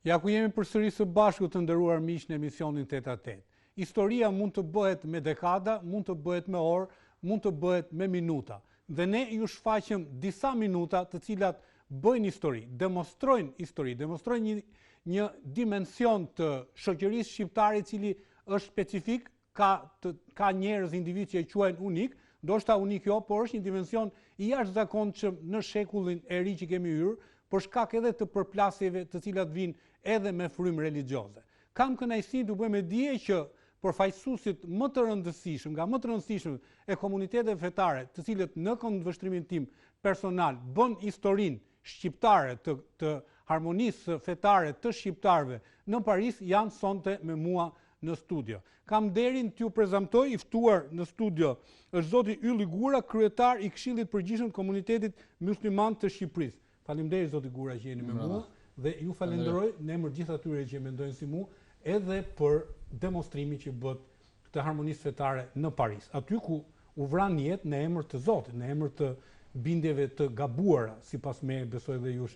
Ja ku jemi përsëri së bashku të nderuar miq në emisionin Tet a Tet. Historia mund të bëhet me dekada, mund të bëhet me orë, mund të bëhet me minuta. Dhe ne ju shfaqëm disa minuta të cilat bëjnë histori, demonstrojnë histori, demonstrojnë një një dimension të shoqërisë shqiptare i cili është specifik, ka të, ka njerëz individë që e quajnë unik, ndoshta unik jo, por është një dimension i jashtëzakonshëm në shekullin e ri që kemi hyrë, për shkak edhe të përplasjeve të cilat vijnë edhe me frymë religjioze. Kam kënaqësinë t'ju bëj me dije që përfaqësuesit më të rëndësishëm, nga më të rëndësishëm e komuniteteve fetare, të cilët në këndvështrimin tim personal bën historinë shqiptare të të harmonisë fetare të shqiptarëve në Paris janë sonte me mua në studio. Kam nderin t'ju prezantoj i ftuar në studio është zoti Ylli Gura, kryetar i Këshillit të Përgjithshëm të Komunitetit Mysliman të Shqipërisë. Faleminderit zoti Gura që jeni me mua dhe ju falenderoj në emër të gjithë atyre që mendojnë si mua edhe për demonstrimin që bëtë të harmonisë fetare në Paris, aty ku u vranë jetë në emër të Zotit, në emër të bindjeve të gabuara, sipas meje besoj dhe jush,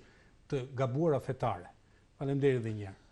të gabuara fetare. Faleminderit edhe një herë.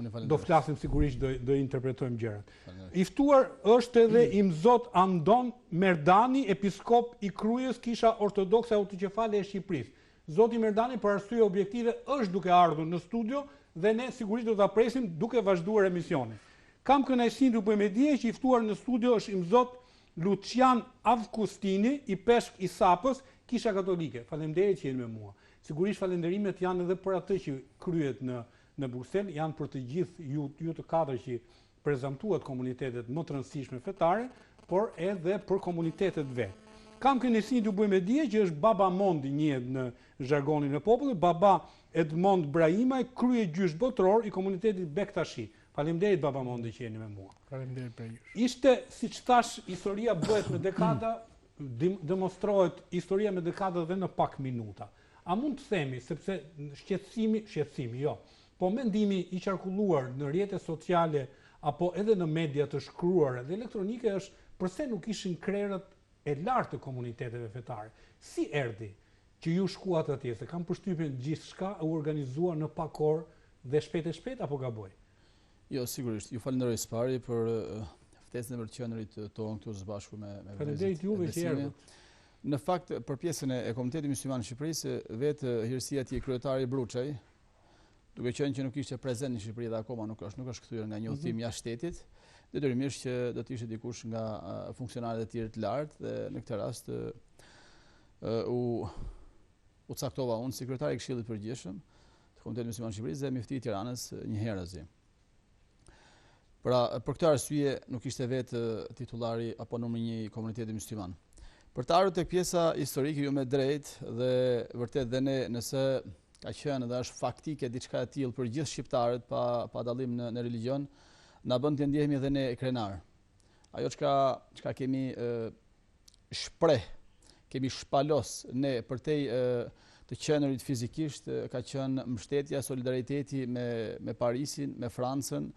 Unë Do flasim sigurisht do do interpretojmë gjërat. I ftuar është edhe Imzot Andon Merdani, episkop i Krujës, Kisha Ortodokse Autoqefale e Shqipërisë. Zoti Merdani për arsye objektive është duke ardhur në studio dhe ne sigurisht do ta presim duke vazhduar emisionin. Kam kënaqësinë t'ju bëj me dije që i ftuar në studio është Imzot Lucian Avgustini, ipeshkv i Sapës, Kisha Katolike. Faleminderit që jeni me mua. Sigurisht falenderimet janë edhe për atë që kryet në në Bruksel, janë për të gjithë ju ju të katër që prezantuat komunitetet më të rëndësishme fetare, por edhe për komunitetet vetë. Kam kënaqësinë t'ju bëj me dije që është Baba Mondi njihet në zhargonin e popullit, Baba Edmond Brahimaj, kryegjysh botëror i komunitetit Bektashi. Faleminderit Baba Mondi që jeni me mua. Faleminderit për ju. Ishte, siç thash, historia bëhet me dekada, demonstrohet historia me dekada dhe në pak minuta. A mund të themi, sepse shqetësimi, shqetësimi, jo, po mendimi i qarkulluar në rrjete sociale apo edhe në media të shkruara dhe elektronike është përse nuk ishin krerët e lartë të komuniteteve fetare. Si erdhi që ju shkuat atje, se kam përshtypjen gjithçka u organizua në pak orë dhe shpejt e shpejt apo gaboj? Jo, sigurisht. Ju falenderoj së pari për ftesën e për të qenurit tonë këtu së bashku me me Faleminderit juve që erdhët. Në fakt, për pjesën e Komunitetit Mysliman të Shqipërisë, vetë hirësia e tij kryetari Bruçaj, duke qenë që nuk ishte prezent në Shqipëri dhe akoma nuk është, nuk është kthyer nga një udhëtim mm -hmm. jashtë shtetit, detyrimisht që do të ishte dikush nga funksionarët e tjerë të lartë dhe në këtë rast u u caktova unë si kryetar i Këshillit të Përgjithshëm të Komunitetit Mysliman të Shqipërisë dhe myfti i Tiranës njëherazi. Pra, për këtë arsye nuk ishte vetë titullari apo numri një i komunitetit mysliman. Për të ardhur tek pjesa historike ju me drejt dhe vërtet dhe ne nëse ka qenë dhe është faktike diçka e tillë për gjithë shqiptarët pa pa dallim në në religjion, na bën të ndjehemi edhe ne krenar. Ajo çka çka kemi shpreh, kemi shpalos ne përtej të qenurit fizikisht ka qenë mbështetja, solidariteti me me Parisin, me Francën,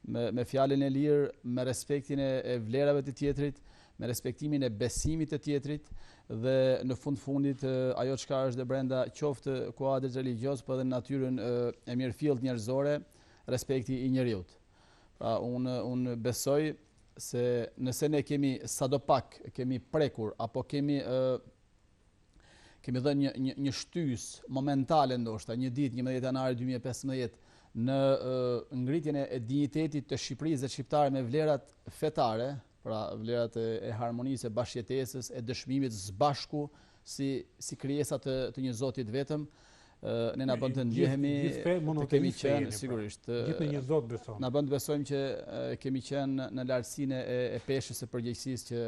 me me fjalën e lirë, me respektin e, e vlerave të tjetrit, me respektimin e besimit të tjetrit dhe në fund fundit ajo çka është dhe brenda qoftë kuadrit religjioz, po edhe në natyrën e mirëfilltë njerëzore, respekti i njeriut. Pra unë unë besoj se nëse ne kemi sado pak kemi prekur apo kemi ë kemi dhënë një një një shtysë momentale ndoshta një ditë 11 janar 2015 në ë, ngritjen e dinjitetit të Shqipërisë dhe shqiptarëve me vlerat fetare, pra vlerat e, e harmonisë, e bashkëjetesës, e dëshmimit së bashku si si krijesa të të një Zoti të vetëm, ne na bën të ndjehemi të kemi qenë pra. sigurisht gjithë në një Zot beson. Na bën të besojmë që kemi qenë në lartësinë e, e peshës së përgjegjësisë që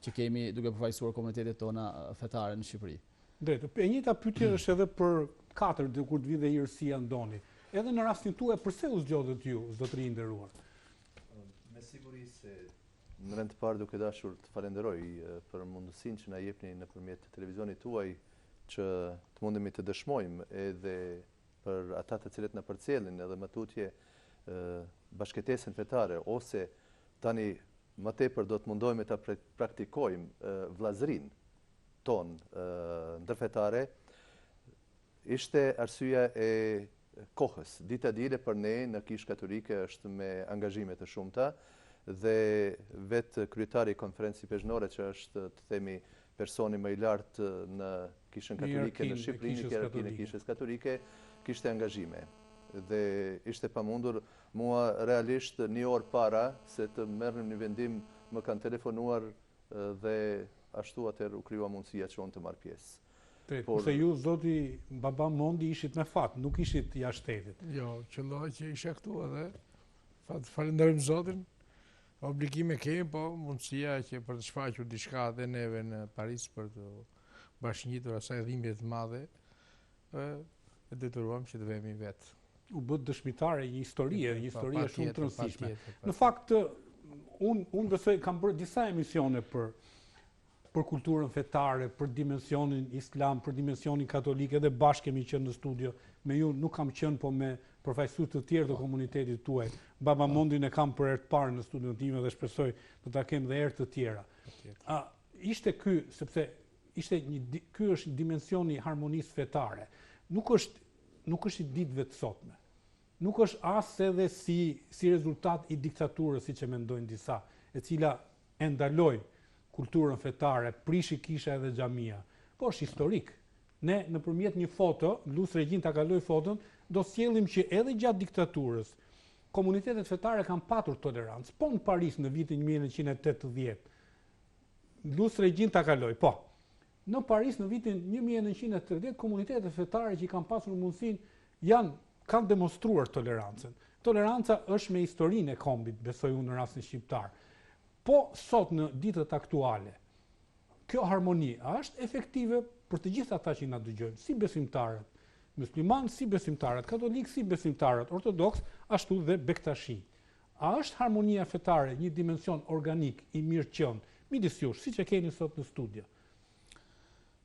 që kemi duke përfaqësuar komunitetet tona fetare në Shqipëri. Drejt. E njëjta pyetje është edhe për katër dhe kur të vijë dhe hirësia Andoni. Edhe në rastin tuaj përse u zgjodhët ju, zotëri i nderuar? Me siguri se në rend të parë duke dashur të falenderoj për mundësinë që na jepni nëpërmjet televizionit tuaj që të mundemi të dëshmojmë edhe për ata të cilët na përcjellin edhe më tutje bashkëjetesën fetare ose tani më tepër do të mundohemi ta praktikojmë vëllazërinë tonë ndërfetare ishte arsyeja e. kohës. Dita e diele për ne në Kishë Katolike është me angazhime të shumta dhe vetë kryetari i Konferencës Ipeshkvnore që është të themi personi më i lartë në Kishën Katolike në Shqipëri, në hierarkinë e Kishës Katolike, kishte angazhime dhe ishte e pamundur mua realisht një orë para se të merrnim një vendim më kanë telefonuar dhe ashtu atëherë u krijua mundësia që unë të marr pjesë. Drejt, kurse ju zoti Baba Mondi ishit me fat, nuk ishit jashtë shtetit. Jo, qëlloi që isha këtu edhe fat falënderojmë Zotin. Obligime kemi, po mundësia që për të shfaqur diçka edhe neve në Paris për t'iu bashkëngjitur asaj dhimbje të madhe, ë e detyruam që të vemi vetë. U bëtë dëshmitarë e një historie, një historie shumë të rëndësishme. Në fakt, unë unë besoj kam bërë disa emisione për për kulturën fetare, për dimensionin islam, për dimensionin katolik, edhe bashkë kemi qenë në studio me ju, nuk kam qenë po me përfaqësues të tjerë të po. komunitetit tuaj. Baba po. Mondin e kam për herë të parë në studion time dhe shpresoj do ta kem dhe herë të tjera. A ishte ky sepse ishte një ky është dimensioni i harmonisë fetare. Nuk është nuk është i ditëve të sotme. Nuk është as edhe si si rezultat i diktaturës siç e mendojnë disa, e cila e ndaloi kulturën fetare, prishi kisha edhe xhamia. Po është historik. Ne nëpërmjet një foto, lus regjinë ta kalojë foton, do sjellim që edhe gjatë diktaturës komunitetet fetare kanë patur tolerancë. Po në Paris në vitin 1980, lus regjinë ta kalojë, po. Në Paris në vitin 1980 komunitetet fetare që i kanë pasur mundësinë janë kanë demonstruar tolerancën. Toleranca është me historinë e kombit, besoj unë në rastin shqiptar. Po sot në ditët aktuale, kjo harmoni a është efektive për të gjithë ata që na dëgjojnë, si besimtarët muslimanë, si besimtarët katolikë, si besimtarët ortodoksë, ashtu dhe bektashinj. A është harmonia fetare një dimension organik i mirëqenë midis jush, siç e keni sot në studio?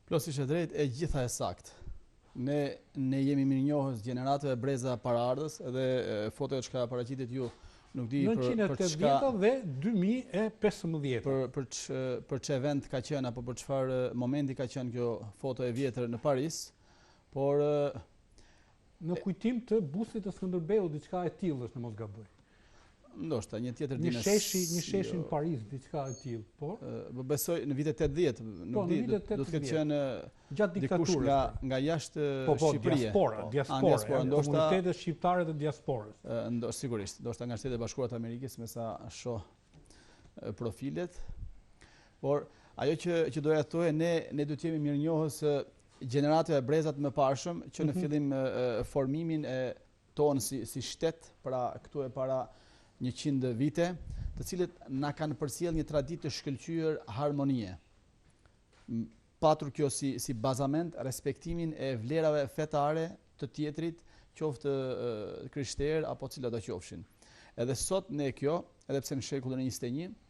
Plotësisht e drejtë, e gjitha e saktë. Ne ne jemi mirënjohës gjeneratave breza paraardhës edhe fotoja çka paraqitit ju nuk di për për çka 980 dhe 2015. Për për ç për ç'event ka qenë apo për çfarë momenti ka qenë kjo foto e vjetër në Paris, por Në kujtim të bustit të Skënderbeut diçka e tillë është në mos gaboj. Ndoshta një tjetër dimë. Një sheshi, një sheshi në Paris, diçka e tillë, po. Po besoj në vitet 80, nuk po, di, do të ketë qenë gjatë diktaturës. Nga nga jashtë po, po, Shqipërie. Diaspora, po, diaspora, diaspora, ndoshta komunitetet shqiptare të diasporës. Ndoshta sigurisht, ndoshta nga Shtetet e Bashkuara të Amerikës, me sa shoh profilet. Por ajo që që doja të thoja, ne ne duhet të jemi mirënjohës gjeneratave brezat e mëparshëm që në mhm. fillim formimin e tonë si si shtet, pra këtu e para 100 vite, të cilët na kanë përcjellë një traditë të shkëlqyer harmonie. Patur kjo si si bazament respektimin e vlerave fetare të tjetrit, qoftë krishterë apo cilado qofshin. Edhe sot ne kjo, edhe pse në shekullin e 21,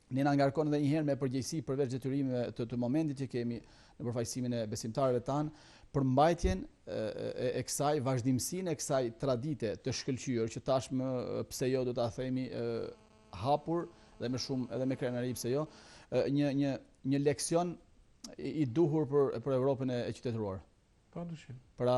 Ne na ngarkon edhe një herë me përgjegjësi përveç detyrimeve të, të momentit që kemi në përfaqësimin e besimtarëve tanë, për mbajtjen e, e, e kësaj vazhdimësinë e kësaj tradite të shkëlqyer që tashmë pse jo do ta themi e, hapur dhe me shumë edhe me krenari pse jo, një një një leksion i duhur për për Evropën e, e qytetëruar. Pa dyshim. Pra,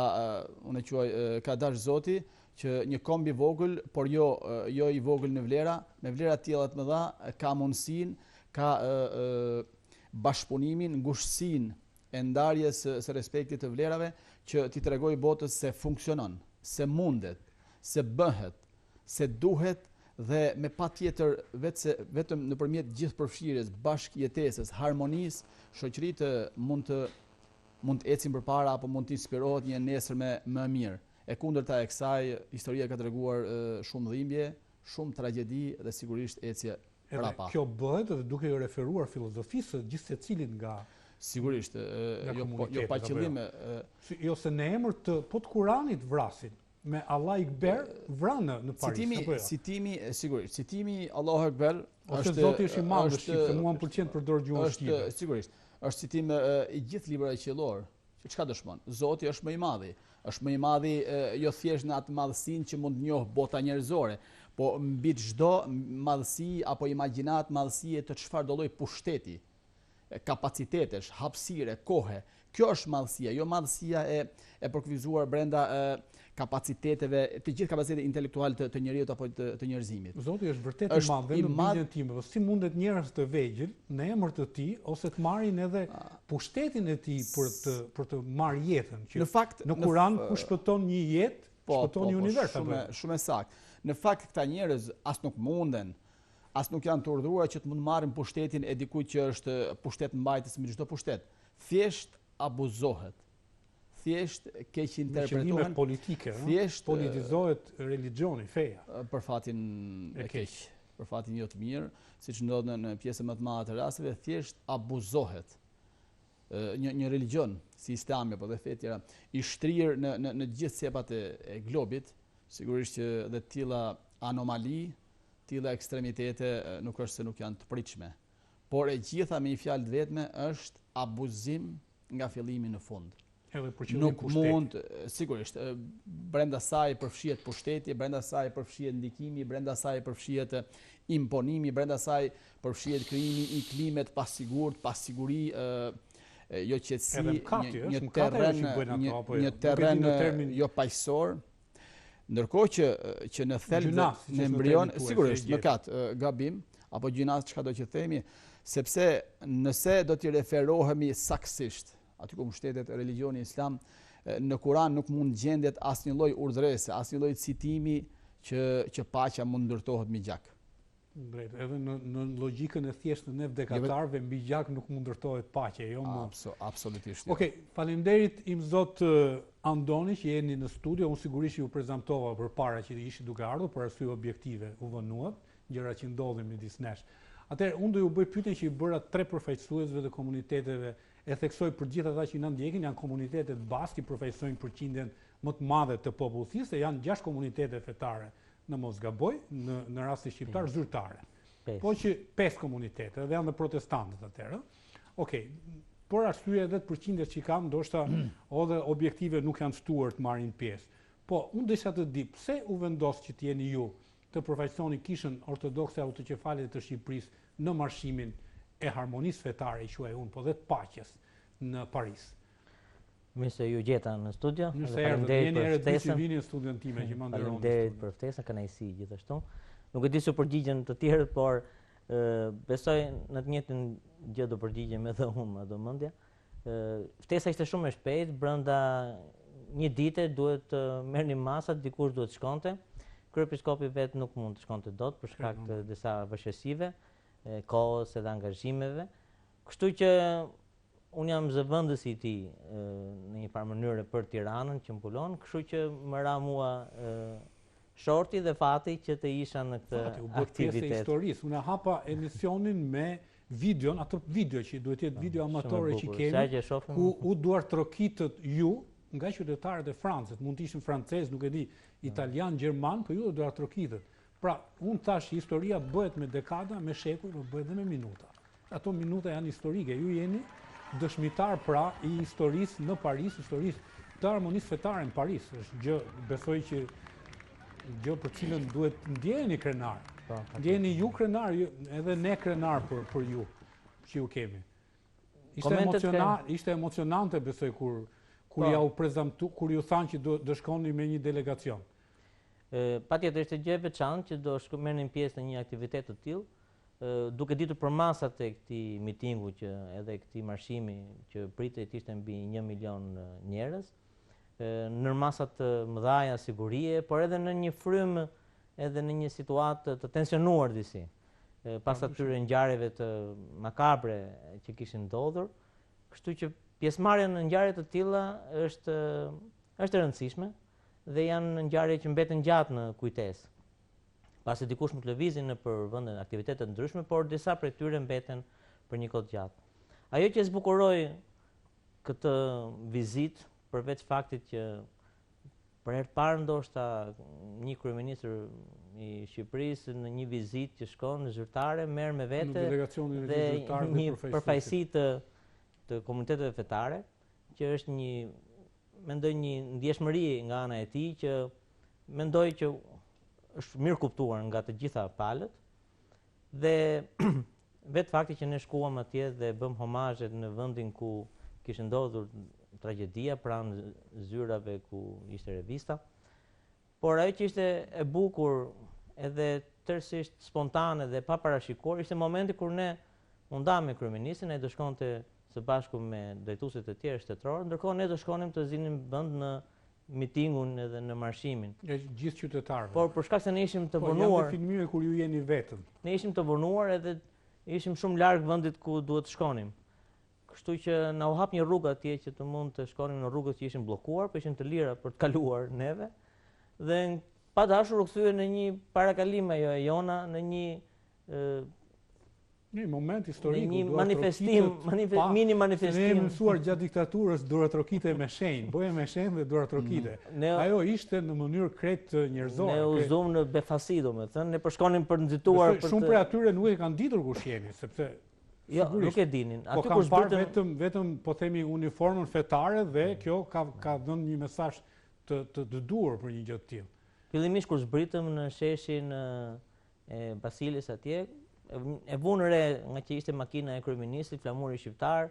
unë e quaj ka dash Zoti që një komb i vogël, por jo jo i vogël në vlera, me vlera të tilla të mëdha, ka mundësinë, ka e, e, bashkëpunimin, ngushtësinë e ndarjes së, së respektit të vlerave që t'i tregojë botës se funksionon, se mundet, se bëhet, se duhet dhe me patjetër vetë vetëm nëpërmjet gjithëpërfshirjes, bashkëjetesës, harmonisë, shoqëritë mund të mund të ecin përpara apo mund të inspirohet një nesërme më e mirë. E kundërta e kësaj, historia ka treguar shumë dhimbje, shumë tragjedi dhe sigurisht ecje prapa. Edhe kjo bëhet edhe duke iu referuar filozofisë së gjithsecilit nga Sigurisht, nga jo, po, jo pa qëllim. Jo? Si, jo se në emër të po të Kuranit vrasin, me Allahu Ekber vranë në Paris, citimi, apo jo? Citimi, sigurisht, citimi Allahu Ekber është Zoti është i madh në shqip, se mua më pëlqen të përdor gjuhën shqipe. Është sigurisht. Është citim i gjithë librave qiellorë, që çka dëshmon? Zoti është më i madhi. Është më i madhi jo thjesht në atë madhësinë që mund të njohë bota njerëzore, po mbi çdo madhësi apo imagjinatë madhësie të çfarëdo lloj pushteti. kapacitetesh, hapësire, kohe. Kjo është madhësia, jo madhësia e e përkufizuar brenda e, kapaciteteve, të gjithë kapacitetit intelektual të, të njeriut apo të, të njerëzimit. Zoti është vërtet i madh dhe në bindjen time, po si mundet njerëz të vegjël në emër të tij ose të marrin edhe pushtetin e tij për të për të marrë jetën, që në fakt në Kur'an kush shpëton një jetë, po, shpëton po, një po, univers apo. Shumë shumë e saktë. Në fakt këta njerëz as nuk munden, as nuk janë të urdhëruar që të mund marrin pushtetin e dikujt që është pushtet mbajtës mbi çdo pushtet. Thjesht abuzohet. Thjesht keqinterpretohen. Me qëllime politike, thjesht politizohet religjioni, feja. Për fatin e keq, për fatin jo të mirë, siç ndodh në, në pjesën më të madhe të rasteve, thjesht abuzohet një një religjion si Islami apo dhe fe të tjera i shtrirë në në në gjithë cepat e, e globit, sigurisht që dhe të tilla anomali, tilla ekstremitete nuk është se nuk janë të pritshme. Por e gjitha me një fjalë të vetme është abuzim nga fillimi në fund. Edhe për qëllim nuk pushteti. Mund, sigurisht, brenda saj përfshihet pushteti, brenda saj përfshihet ndikimi, brenda saj përfshihet imponimi, brenda saj përfshihet krijimi i klime të pasigurt, pasiguri, ë jo qetësi, një, një terren, një, apo jo. një terren jo paqësor. Ndërkohë që që në thelb në embrion, sigurisht, mëkat, gabim apo gjynah çka do që themi, sepse nëse do t'i referohemi saktësisht aty ku mbështetet religjioni islam, në Kur'an nuk mund gjendet asnjë lloj urdhërese, asnjë lloj citimi që që paqja mund ndërtohet mbi gjak. Drejt, edhe në në logjikën e thjeshtë të neve vdekatarëve mbi gjak nuk mund ndërtohet paqe, jo më. Abso, absolutisht. Jo. Okej, okay, faleminderit Imzot Andoni që jeni në studio. Unë sigurisht ju prezantova përpara që ishit duke ardhur për arsye objektive u vonuat, gjëra që ndodhin midis nesh. Atëherë unë do ju bëj pyetjen që i bëra tre përfaqësuesve të komuniteteve E theksoj për gjithë ata që na ndjekin, janë komunitetet bazë që përfaqësojnë përqindjen më të madhe të popullsisë, se janë gjashtë komunitete fetare, në mos gaboj, në në rastin shqiptar zyrtare. Po që pesë komunitete, dhe janë dhe protestantët atëherë. Okej, për arsye edhe të përqindjes që kanë, ndoshta edhe objektive nuk janë ftuar të marrin pjesë. Po, unë desha të di pse u vendos që të jeni ju të përfaqësoni Kishën Ortodokse Autoqefale të Shqipërisë në marshimin e harmonisë fetare, i quaj unë, po dhe të paqes në Paris. Mirë se ju gjeta në studio. Mirë se erdhët. Jeni herë e dytë që vini në studion time që më nderoni. Faleminderit për ftesën, kënaqësi gjithashtu. Nuk e di si u përgjigjën të tjerët, por besoj në të njëjtën gjë do përgjigjem edhe unë, ma do mendja. Ftesa ishte shumë e shpejtë, brenda një dite duhet të merrnim masat, dikush duhet të shkonte. Kryepiskopi vetë nuk mund të shkonte dot për shkak të disa vështirësive, kohës edhe angazhimeve. Kështu që unë jam zëvendësi i tij në një farë mënyre për Tiranën që mbulon, kështu që më ra mua shorti dhe fati që të isha në këtë aktivitet. Fati, u bë pjesë e historisë. Unë hapa emisionin me videon, atë video që duhet të jetë video amatore që kemi, ku u duartrokitët ju nga qytetarët e Francës, mund të ishin francezë, nuk e di, italian, gjerman, po ju u duartrokitët. Pra, unë thashë historia bëhet me dekada, me shekuj, por bëhet dhe me minuta. Ato minuta janë historike, ju jeni dëshmitar pra i historisë në Paris, historisë të harmonisë fetare në Paris. Është gjë, besoj që gjë për cilën duhet ndjeheni krenar. Po, ndjeheni ju krenar, ju, edhe ne krenar për për ju që ju kemi. Ishte emocional, ishte emocionante besoj kur kur po. ja u prezantu, kur ju thanë që do do shkoni me një delegacion. Ë patjetër ishte gjë e veçantë që do shko merrnim pjesë në një aktivitet të tillë, duke ditur përmasat e këtij mitingu që edhe këtij marshimi që pritej të ishte mbi 1 milion njerëz, në masa të mëdhaja sigurie, por edhe në një frymë edhe në një situatë të tensionuar disi, pas atyre ngjarjeve të makabre që kishin ndodhur, kështu që pjesëmarrja në ngjarje të tilla është është e rëndësishme dhe janë ngjarje që mbeten gjatë në kujtesë. Pasi dikush mund të lëvizin nëpër vende aktivitete të ndryshme, por disa prej tyre mbeten për një kohë të gjatë. Ajo që e zbukuroi këtë vizitë, përveç faktit që për herë të parë ndoshta një kryeministër i Shqipërisë në një vizitë që shkon në zyrtare merr me vete dhe një përfaqësi të të komuniteteve fetare, që është një mendoj një ndjeshmëri nga ana e tij që mendoj që është mirëkuptuar nga të gjitha palët dhe. Vetë fakti që ne shkuam atje dhe bëmë homazhet në vendin ku kishte ndodhur tragjedia pranë zyrave ku ishte revista. Por ajo që ishte e bukur edhe tërësisht spontane dhe paparashikuar ishte momenti kur ne u ndamë me kryeministrin, ai do shkonte së bashku me drejtuesit e tjerë shtetërorë, ndërkohë ne do shkonim të zinim vend në mitingun edhe në marshimin. E gjithë qytetarëve. Por për shkak se ne ishim të po, vonuar. Po janë filmime kur ju jeni vetëm. Ne ishim të vonuar edhe ishim shumë larg vendit ku duhet të shkonim. Kështu që na u hap një rrugë atje që të mund të shkonim në rrugët që ishin bllokuar, po ishin të lira për të kaluar neve. Dhe pa dashur u kthye në një parakalim ajo e jona, në një Një moment historik, një manifestim, manifestim, mini manifestim. Ne jemi mësuar gjatë diktaturës duartrokite me shenjë, bëje me shenjë dhe duartrokite. Mm. Ajo ishte në mënyrë krejt njerëzore. Ne u zumë në befasi, domethënë, ne po shkonim për nxituar për Shumë prej atyre nuk e kanë ditur kush jeni, sepse Jo, nuk e dinin. Po Aty po kanë parë vetëm vetëm po themi uniformën fetare dhe mm. kjo ka ka dhënë një mesazh të të të duhur për një gjë të tillë. Fillimisht kur zbritëm në sheshin e Bastilës atje, e vunë re nga që ishte makina e kryeministrit, flamuri shqiptar,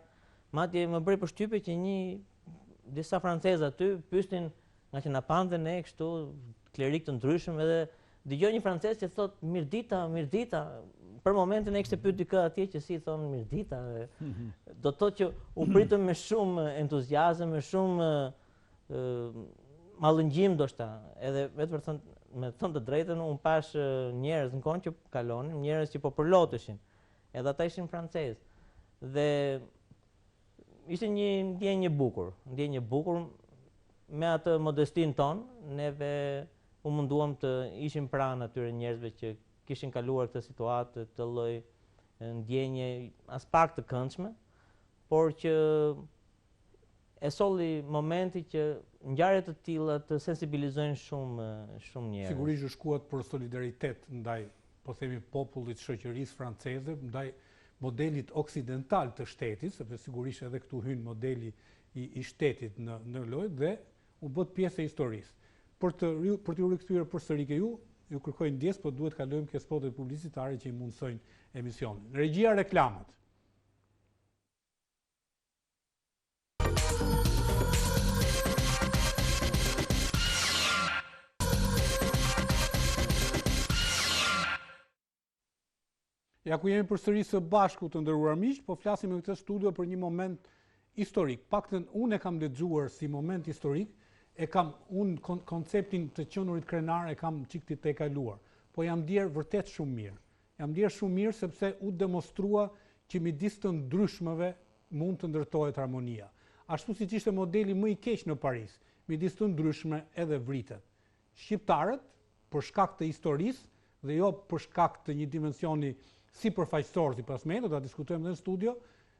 madje më bëri përshtypje që një disa francezë aty pyesnin nga që na panë dhe ne kështu klerikë të ndryshëm edhe dëgjoj një francez që thotë mirëdita, mirëdita. Për momentin e kishte pyet dikë atje që si thonë mirëdita. Do të thotë që u pritëm me shumë entuziazëm, me shumë mallëngjim ndoshta, edhe vetë për thënë, me thënë të drejtën, unë pashë njerëz në kohën që kalonim, njerëz që po përloteshin. Edhe ata ishin francezë. Dhe ishte një ndjenjë e bukur, ndjenjë e bukur me atë modestinë tonë, neve u munduam të ishim pranë atyre njerëzve që kishin kaluar këtë situatë, këtë lloj ndjenje aspak të këndshme, por që e solli momenti që ngjarje të tilla të sensibilizojnë shumë shumë njerëz. Sigurisht ju shkuat për solidaritet ndaj, po themi popullit, shoqërisë franceze, ndaj modelit oksidental të shtetit, sepse sigurisht edhe këtu hyn modeli i, i shtetit në në lojë dhe u bëtë pjesë e historisë. Për të për t'u rikthyer përsëri ke ju, ju kërkoj ndjesë, po duhet të kalojmë ke spotet publicitare që i mundësojnë emisionin. Regjia reklamat. Ja ku jemi përsëri së bashku të nderuar miq, po flasim në këtë studio për një moment historik. Paktën unë e kam lexuar si moment historik, e kam unë konceptin të qenurit krenar e kam çik të tejkaluar. Po jam ndier vërtet shumë mirë. Jam ndier shumë mirë sepse u demonstrua që midis të ndryshmëve mund të ndërtohet harmonia. Ashtu siç ishte modeli më i keq në Paris, midis të ndryshme edhe vritet. Shqiptarët, për shkak të historisë dhe jo për shkak të një dimensioni sipërfaqësor sipas meje, do ta diskutojmë edhe në studio,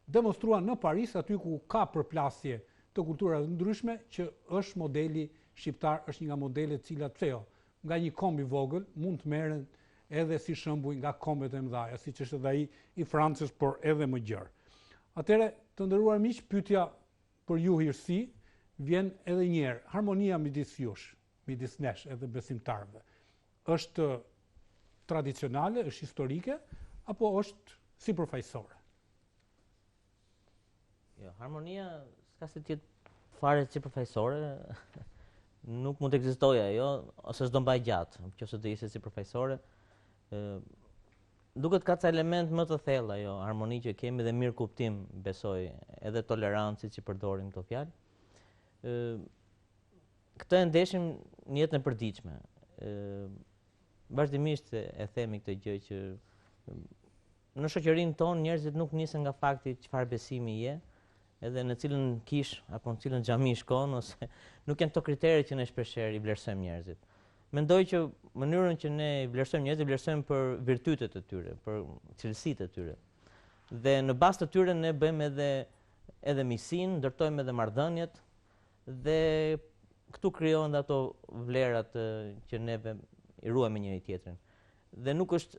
demonstruan në Paris aty ku ka përplasje të kulturave të ndryshme që është modeli shqiptar, është një nga modelet të cilat pse jo, nga një komb i vogël mund të merren edhe si shembuj nga kombet e mëdha, siç është edhe ai i Francës, por edhe më gjerë. Atëherë, të nderuar miq, pyetja për ju hirësi vjen edhe një herë. Harmonia midis jush, midis nesh edhe besimtarëve, është tradicionale, është historike apo është sipërfaqësore? Jo, harmonia s'ka si të jetë fare sipërfaqësore, nuk mund të ekzistojë ajo, ose s'do mbajë gjatë, nëse do ishte sipërfaqësore. Ë duket ka ca element më të thellë ajo harmoni që kemi dhe mirëkuptim, besoj, edhe tolerancë siç i përdorim këto fjalë. Ë këtë e ndeshim në jetën e përditshme. Ë vazhdimisht e themi këtë gjë që Në shoqërinë tonë njerëzit nuk nisen nga fakti çfarë besimi je, edhe në cilën kishë apo në cilën xhami shkon ose nuk janë këto kritere që ne shpeshherë i vlerësojmë njerëzit. Mendoj që mënyrën që ne i vlerësojmë njerëzit, i vlerësojmë për virtytet e tyre, për cilësitë e tyre. Dhe në bazë të tyre ne bëjmë edhe edhe miqësinë, ndërtojmë edhe marrëdhëniet dhe këtu krijohen dhe ato vlerat që neve i ruajmë me njëri tjetrin. Dhe nuk është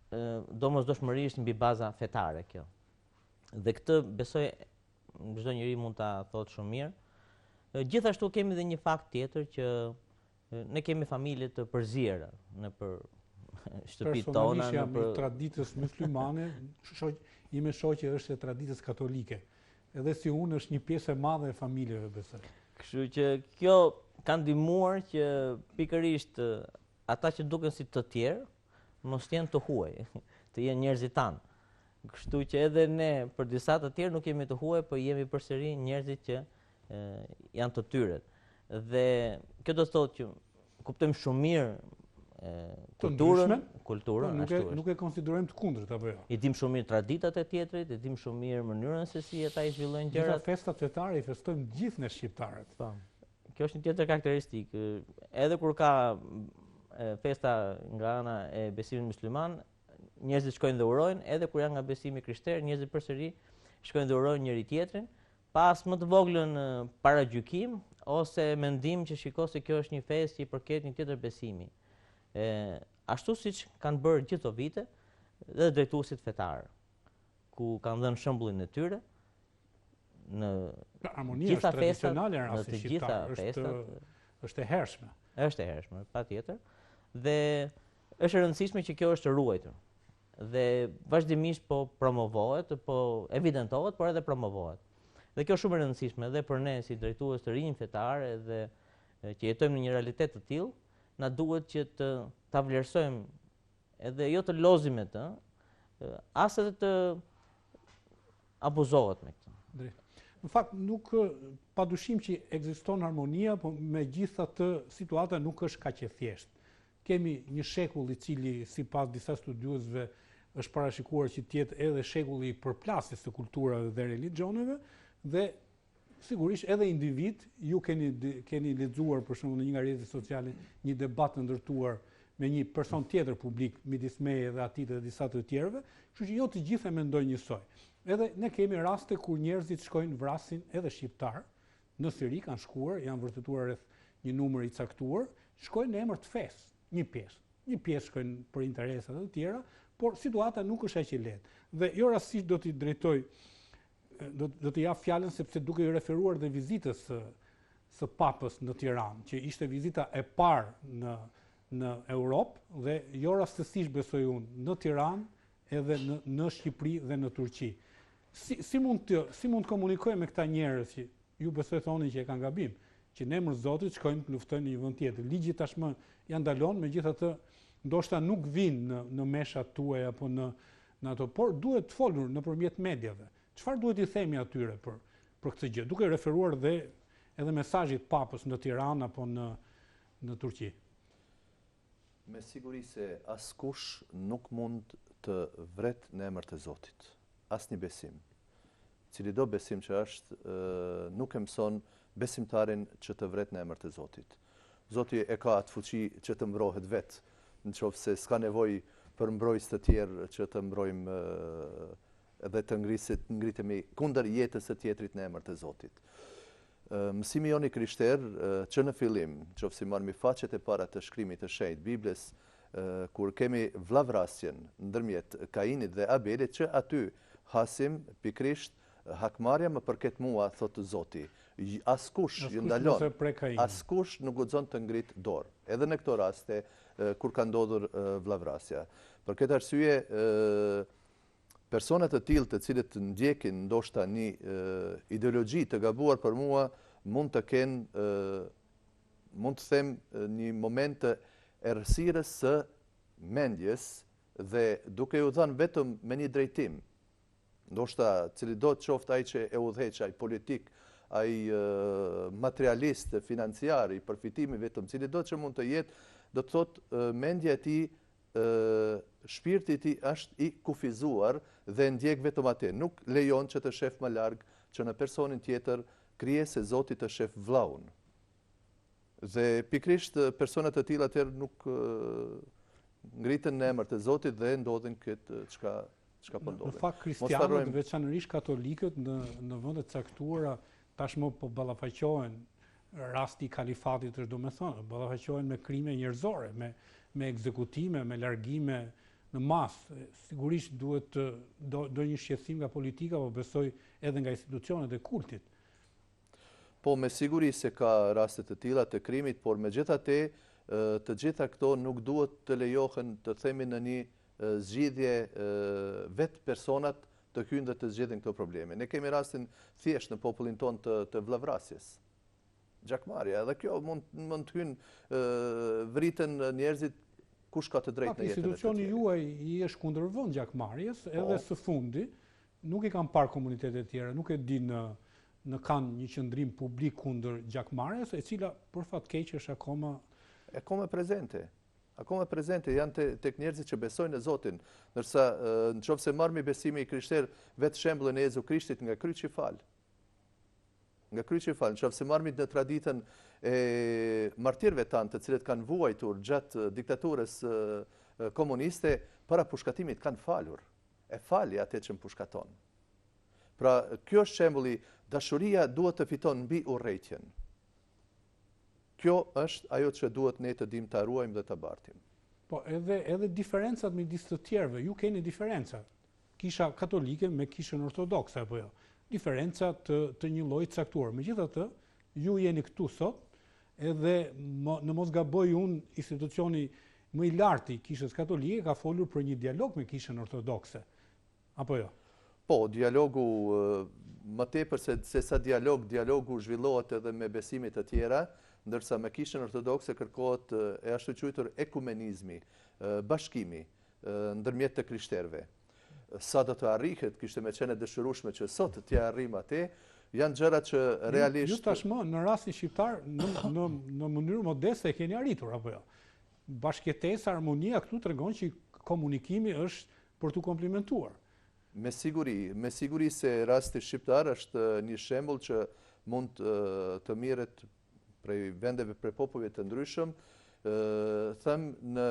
domosdoshmërisht mbi baza fetare kjo. Dhe këtë besoj çdo njeri mund ta thotë shumë mirë. Gjithashtu kemi dhe një fakt tjetër që ne kemi familje të përziera nëpër shtëpitë tona Personalisht jam i traditës muslimane, ime shoqe është e traditës katolike. Edhe si unë është një pjesë e madhe e familjeve besoj. Kështu që kjo ka ndihmuar që pikërisht ata që duken si të tjerë, mos të jenë të huaj, të jenë njerëzit tanë. Kështu që edhe ne për disa të tjerë nuk jemi të huaj, po jemi përsëri njerëzit që e, janë të tyret. Dhe kjo do të thotë që kuptojmë shumë mirë kulturën, kulturën, po, nuk e nuk e konsiderojmë të kundërt apo jo. I dim shumë mirë traditat e tjetrit, i dim shumë mirë mënyrën se si ata i zhvillojnë gjërat. Gjitha festat fetare i festojmë gjithë ne shqiptarët. Po. Kjo është një tjetër karakteristikë. Edhe kur ka festa nga ana e besimit musliman, njerëzit shkojnë dhe urojnë, edhe kur janë nga besimi i krishterë, njerëzit përsëri shkojnë dhe urojnë njëri tjetrin, pa as më të voglën paragjykim ose mendim që shiko se kjo është një festë që i përket një tjetër besimi. Ë, ashtu siç kanë bërë gjithë këto vite dhe drejtuesit fetarë, ku kanë dhënë shembullin e tyre në pra, harmonia është tradicionale në rastin shqiptar, është është e hershme. Është e hershme, patjetër. Dhe është e rëndësishme që kjo është ruajtur. Dhe vazhdimisht po promovohet, po evidentohet, por edhe promovohet. Dhe kjo është shumë e rëndësishme edhe për ne si drejtues të rinj fetarë edhe që jetojmë në një realitet të tillë, na duhet që të ta vlerësojmë edhe jo të lozim me të, as edhe të abuzohet me këtë. Drejt. Në fakt nuk pa dyshim që ekziston harmonia, po megjithatë situata nuk është kaq e thjeshtë. Kemi një shekull i cili sipas disa studiuesve është parashikuar që të jetë edhe shekulli i përplasjes së kulturave dhe religjioneve dhe sigurisht edhe individ, ju keni keni lexuar për shembull në një nga rrjetet sociale një debat të ndërtuar me një person tjetër publik midis meje dhe atij dhe disa të tjerëve, kështu që jo të gjithë e mendojnë njësoj. Edhe ne kemi raste kur njerëzit shkojnë vrasin edhe shqiptarë, në Siri kanë shkuar, janë vërtetuar rreth një numër i caktuar, shkojnë në emër të fesë, një pjesë. Një pjesë shkojnë për interesa të tjera, por situata nuk është aq e lehtë. Dhe jo rastësisht do t'i drejtoj do do t'i jap fjalën sepse duke iu referuar dhe vizitës së së Papës në Tiranë, që ishte vizita e parë në në Europë dhe jo rastësisht besoj unë në Tiranë edhe në në Shqipëri dhe në Turqi. Si si mund të si mund të komunikojmë me këta njerëz që ju besoj thoni që e kanë gabim, që në emër të Zotit shkojnë të luftojnë në një vend tjetër. Ligji tashmë ia ndalon, megjithatë ndoshta nuk vijnë në në meshat tuaja apo në në ato, por duhet folur nëpërmjet mediave. Çfarë duhet t'i themi atyre për për këtë gjë, duke referuar dhe edhe mesazhit të Papës në Tiranë apo në në Turqi? Me siguri se askush nuk mund të vret në emër të Zotit. Asnjë besim. Cilido besim që është, nuk e mëson besimtarin që të vret në emër të Zotit. Zoti e ka atë fuqi që të mbrohet vetë, në qoftë se s'ka nevojë për mbrojtës të tjerë që të mbrojmë dhe të ngritemi kundër jetës së tjetrit në emër të Zotit. Mësimi jonë i krishterë që në fillim, qoftë se marrim faqet e para të shkrimit të shenjtë Biblës, kur kemi vllavrasjen ndërmjet Kainit dhe Abelit, që aty hasim pikërisht hakmarrja më përket mua, thotë Zoti. Askush ju ndalon, askush nuk guxon të ngrit dorë. Edhe në këto raste kur ka ndodhur vllavrasja. Për këtë arsye Persona të tillë të cilët ndjekin ndoshta një ideologji të gabuar për mua mund të kenë mund të them një moment të errësirës së mendjes dhe duke ju dhënë vetëm me një drejtim, ndoshta cilido qoftë ai që e udhëheq, ai politik, ai materialist, financiar, i përfitimit vetëm, cilido që mund të jetë, do të thotë mendja e tij shpirti i tij është i kufizuar dhe ndjek vetëm atë. Nuk lejon që të shef më larg që në personin tjetër krijesë e Zotit të shef vllaun. Dhe pikërisht persona të tillë atëherë nuk ngritën në emër të Zotit dhe ndodhin këtë çka çka po ndodhin. Në fakt kristianët, veçanërisht katolikët në në vende të caktuara tashmë po ballafaqohen Rasti i kalifatit është domethënë, ballafaqohen me krime njerëzore, me me ekzekutime, me largime në masë. Sigurisht duhet të do, do një shqetësim nga politika, po besoj edhe nga institucionet e kultit. Po, me siguri se ka raste të tilla të krimit, por megjithatë Të gjitha këto nuk duhet të lejohen të themi në një zgjidhje vetë personat të hyjnë dhe të zgjidhin këto probleme. Ne kemi rastin thjesht në popullin tonë të, të vëllavrasjes. Gjakmarrja, edhe kjo mund, mund të hynë vriten njerëzit kush ka të drejtë në jetën e të tjerit. Institucioni juaj i është kundërvënë gjakmarrjes, po. edhe së fundi, nuk i kam parë komunitetet e tjera, nuk e di në në kanë një qëndrim publik kundër gjakmarrjes, e cila për fat keq është akoma akoma prezente. Akoma prezente janë te, tek njerëzit që besojnë në Zotin, ndërsa në qoftë se marrmi besimi i krishterë vetë shembullin e Jezu Krishtit nga kryqi fal. Nga kryqi fal, në qoftë se marrmi në traditën e martirëve tanë, të cilët kanë vuajtur gjatë diktaturës komuniste, para pushkatimit kanë falur. E fali atë që më pushkaton. Pra, kjo është shembulli, dashuria duhet të fiton mbi urrejtjen. Kjo është ajo që duhet ne të dimë ta ruajmë dhe ta bartim. Po, edhe edhe diferencat midis të tjerëve, ju keni diferenca. Kisha katolike me kishën ortodokse apo jo? Diferenca të të një lloji të caktuar. Megjithatë, ju jeni këtu sot, edhe më, në mos gaboj unë, institucioni më i lartë i kishës katolike ka folur për një dialog me kishën ortodokse. Apo jo? Po, dialogu, më tepër se, se sa dialog, dialogu zhvillohet edhe me besime të tjera, ndërsa me kishën ortodokse kërkohet e ashtuquajtur ekumenizmi, bashkimi, ndërmjet të krishterëve. Sa do të arrihet, kishte me qenë e dëshirueshme që sot t'ia arrijmë atë, janë gjëra që realisht... Ju tashmë në rastin shqiptar, në, në, në mënyrë modeste e keni arritur, apo jo? Bashkëjetesa, harmonia këtu tregon që komunikimi është për t'u komplimentuar. Me siguri, me siguri se rasti shqiptar është një shembull që mund të merret prej vendeve, prej popujve të ndryshëm, them në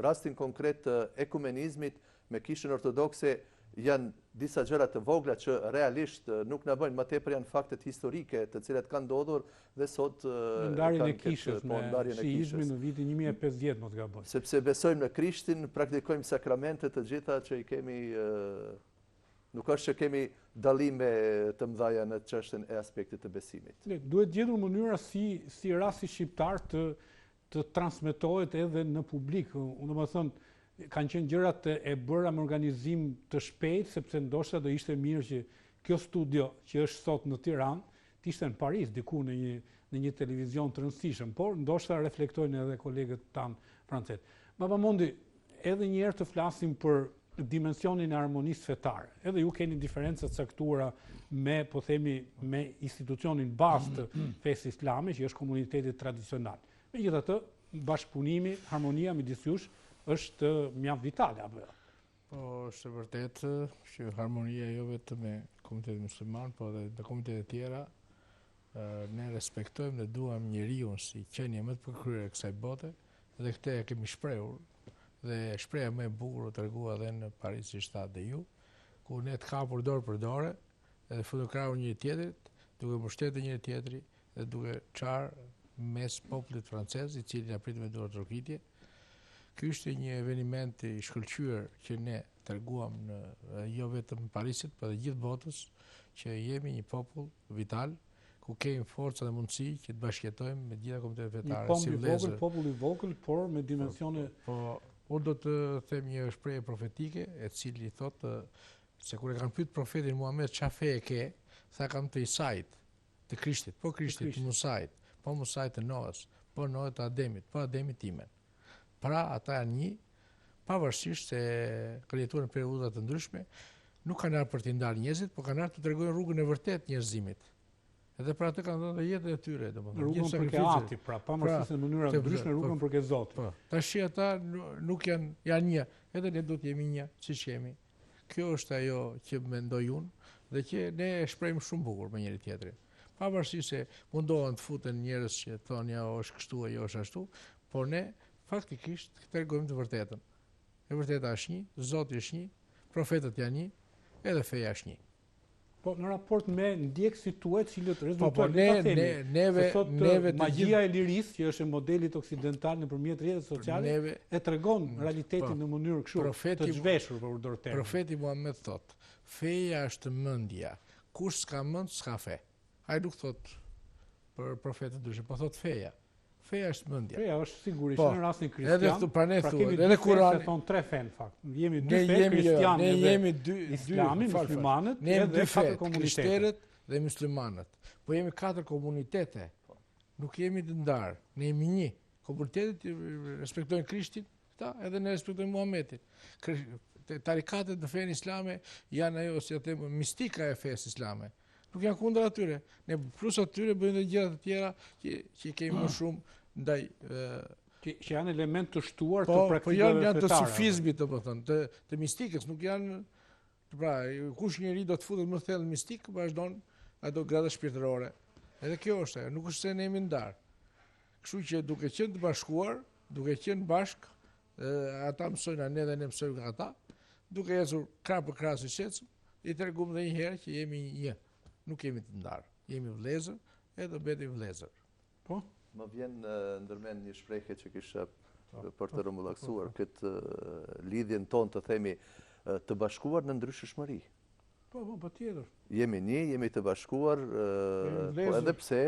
rastin konkret të ekumenizmit me kishën ortodokse janë disa gjëra të vogla që realisht nuk na bëjnë, më tepër janë faktet historike të cilat kanë ndodhur dhe sot në ndarjen e kishës po, me shiizmin në vitin 1050 mos gaboj. Sepse besojmë në Krishtin, praktikojmë sakramentet të gjitha që i kemi nuk është që kemi dallime të mëdha në çështjen e aspektit të besimit. Duhet gjetur mënyra si si rasti shqiptar të të transmetohet edhe në publik. Unë domethënë, kanë qenë gjërat e bëra me organizim të shpejtë, sepse ndoshta do ishte mirë që kjo studio që është sot në Tiranë, të ishte në Paris, diku në një, në një televizion të rëndësishëm, por ndoshta reflektojnë edhe kolegët tanë francezë. Baba Mondi, edhe një herë të flasim për dimensionin e harmonisë fetare. Edhe ju keni diferenca të caktuara me, po themi, me institucionin bazë të fesë islame, që është komuniteti tradicional. Megjithatë, bashkëpunimi, harmonia midis jush është mjaft vitale apo jo? Po, është e vërtetë që harmonia jo vetëm me komunitetin musliman, po edhe me komunitetet e tjera, ne respektojmë dhe duam njeriun si qenie më të përkryer e kësaj bote dhe këtë e kemi shprehur dhe shprehja më e bukur u tregua edhe në Paris siç thatë dhe ju, ku ne të kapur dorë për dore edhe futur krahun njëri tjetrit, duke mbështetur njëri tjetrin dhe duke çarë mes popullit francez, i cili na priti me duartrokitje. Ky ishte një eveniment i shkëlqyer që ne treguam në jo vetëm Parisit, por edhe gjithë botës që jemi një popull vital, ku kemi forca dhe mundësi që të bashkëjetojmë me të gjitha komunitetet fetare. Një komb i vogël, popull i vogël, por me dimensione... Po, po, unë do të them një shprehje profetike, e cili thotë se kur e kanë pyet profetin Muhammed ça feje ke, tha kam të Isait, të Krishtit, po Krishtit, të Musait, po Musait të Noës, po Noës të Ademit, po Ademit timen. Pra, ata janë një, pavarësisht se kanë jetuar në periudha të ndryshme, nuk kanë ardhur për t'i ndarë njerëzit, por kanë ardhur të tregojnë rrugën e vërtetë njerëzimit. Edhe për atë kanë dhënë dhe jetën e tyre, domethënë. Rrugën për ke ati, pra, pavarësisht pra, në mënyra të ndryshme rrugën për ke Zoti. Po. Tashi ata nuk janë janë një, edhe ne do të jemi një, siç jemi. Kjo është ajo që mendoj unë dhe që ne e shprehim shumë bukur me njëri tjetrin. Pavarësisht se mundohen të futen njerëz që thonë ja është kështu e jo është ashtu, por ne faktikisht tregojmë të vërtetën. E vërteta është një, Zoti është një, profetët janë një, edhe feja është një. Po në raport me ndjekësit tuaj, të cilët po, rezultojnë po, ne, ne, neve, se sot neve magjia e lirisë që është e modelit occidental nëpërmjet rrjeteve sociale neve, e tregon mm, realitetin po, në mënyrë kështu të zhveshur për përdor termin. Profeti Muhammed thotë, feja është mendja. Kush s'ka mend, s'ka fe. Ai nuk thotë për profetët ndryshe, po thotë feja. Feja është mendja. Feja është sigurisht po, në rastin kristian. Edhe këtu pra ne pra thuhet, edhe Kurani. Pra thonë tre fe në fakt. Jemi dy fe kristianë ne jemi dy islami, muslimanët, ne jemi dy fe, krishterët dhe muslimanët. Po jemi katër komunitete. Nuk jemi të ndarë, ne jemi një. Komunitetet respektojnë Krishtin, këta edhe ne respektojmë Muhametin. Tarikatet në fenë islame janë ajo, si ta them, mistika e fesë islame. Nuk janë kundër atyre. Ne plus atyre bëjmë dhe gjëra të tjera që, që kemi më shumë ndaj... Që, që janë element të shtuar po, të praktikave fetare. Po janë, janë të sufizmit, domethënë, të, të mistikës, nuk janë Pra, kush njeri do të futet më thellë në mistikë, vazhdon ato grada shpirtërore. Edhe kjo është ajo, nuk është se ne jemi ndarë. Kështu që duke qenë të bashkuar, duke qenë bashkë, ata mësojnë nga ne dhe ne mësojmë nga ata, duke ecur krah për krah siç ecëm, i tregum dhe një herë që jemi një, nuk jemi të ndarë, jemi vëllezër, edhe mbetemi vëllezër. Po? Më vjen ndërmend një shprehje që kisha po, për të po, rrumbullaksuar po, këtë lidhjen tonë të themi të bashkuar në ndryshueshmëri. Po, po, patjetër. Jemi një, jemi të bashkuar, po edhe pse,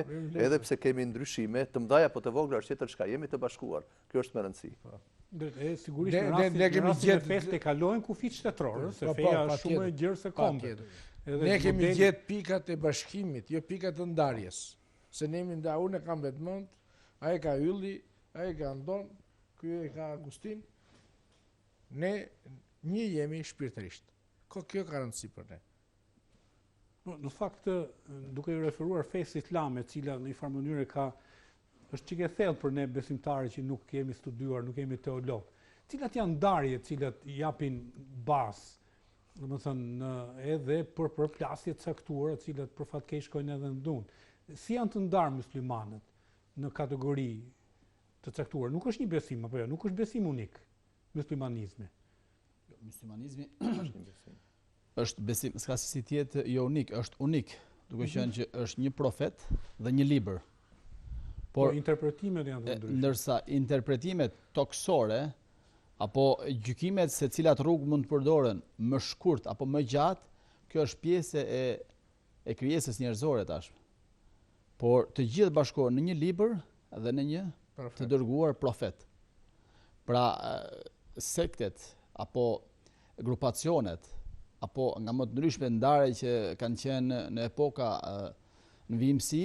edhe pse kemi ndryshime, të mëdha apo të vogla është tjetër çka, jemi të bashkuar. Kjo është me rëndësi. Po. E sigurisht në rastin, në rastin e fesë e kalojnë kufijtë shtetërorë, se po, po, feja është shumë e gjerë se kombet. Ne kemi gjetë pikat e bashkimit, jo pikat e ndarjes. Se ne jemi nda, unë e kam Edmond, ai e ka Ylli, ai e ka Andon, ky e ka Agustin. Ne një jemi shpirtërisht. Ko kjo ka rëndësi për ne. Po, në fakt, duke iu referuar fesë islame, e cila në një farë mënyre ka është çik e thellë për ne besimtarë që nuk kemi studiuar, nuk jemi teologë. Cilat janë ndarjet, cilat japin bazë, domethënë, edhe për përplasje të caktuara, të cilat për fat keq shkojnë edhe në dhunë. Si janë të ndarë muslimanët në kategori të caktuara? Nuk është një besim, apo jo, nuk është besim unik muslimanizmi. Jo, muslimanizmi është një besim. Është besim, s'ka se si të jetë jo unik, është unik, duke mhm. qenë që është një profet dhe një libër. Por po, interpretimet janë të ndryshme. Ndërsa interpretimet tokësore apo gjykimet se cilat rrugë mund të përdoren më shkurt apo më gjatë, kjo është pjesë e e krijesës njerëzore tashmë. Por të gjithë bashkohen në një libër dhe në një profet. të dërguar profet. Pra sektet apo grupacionet apo nga më të ndryshme ndarje që kanë qenë në epoka në vijimësi,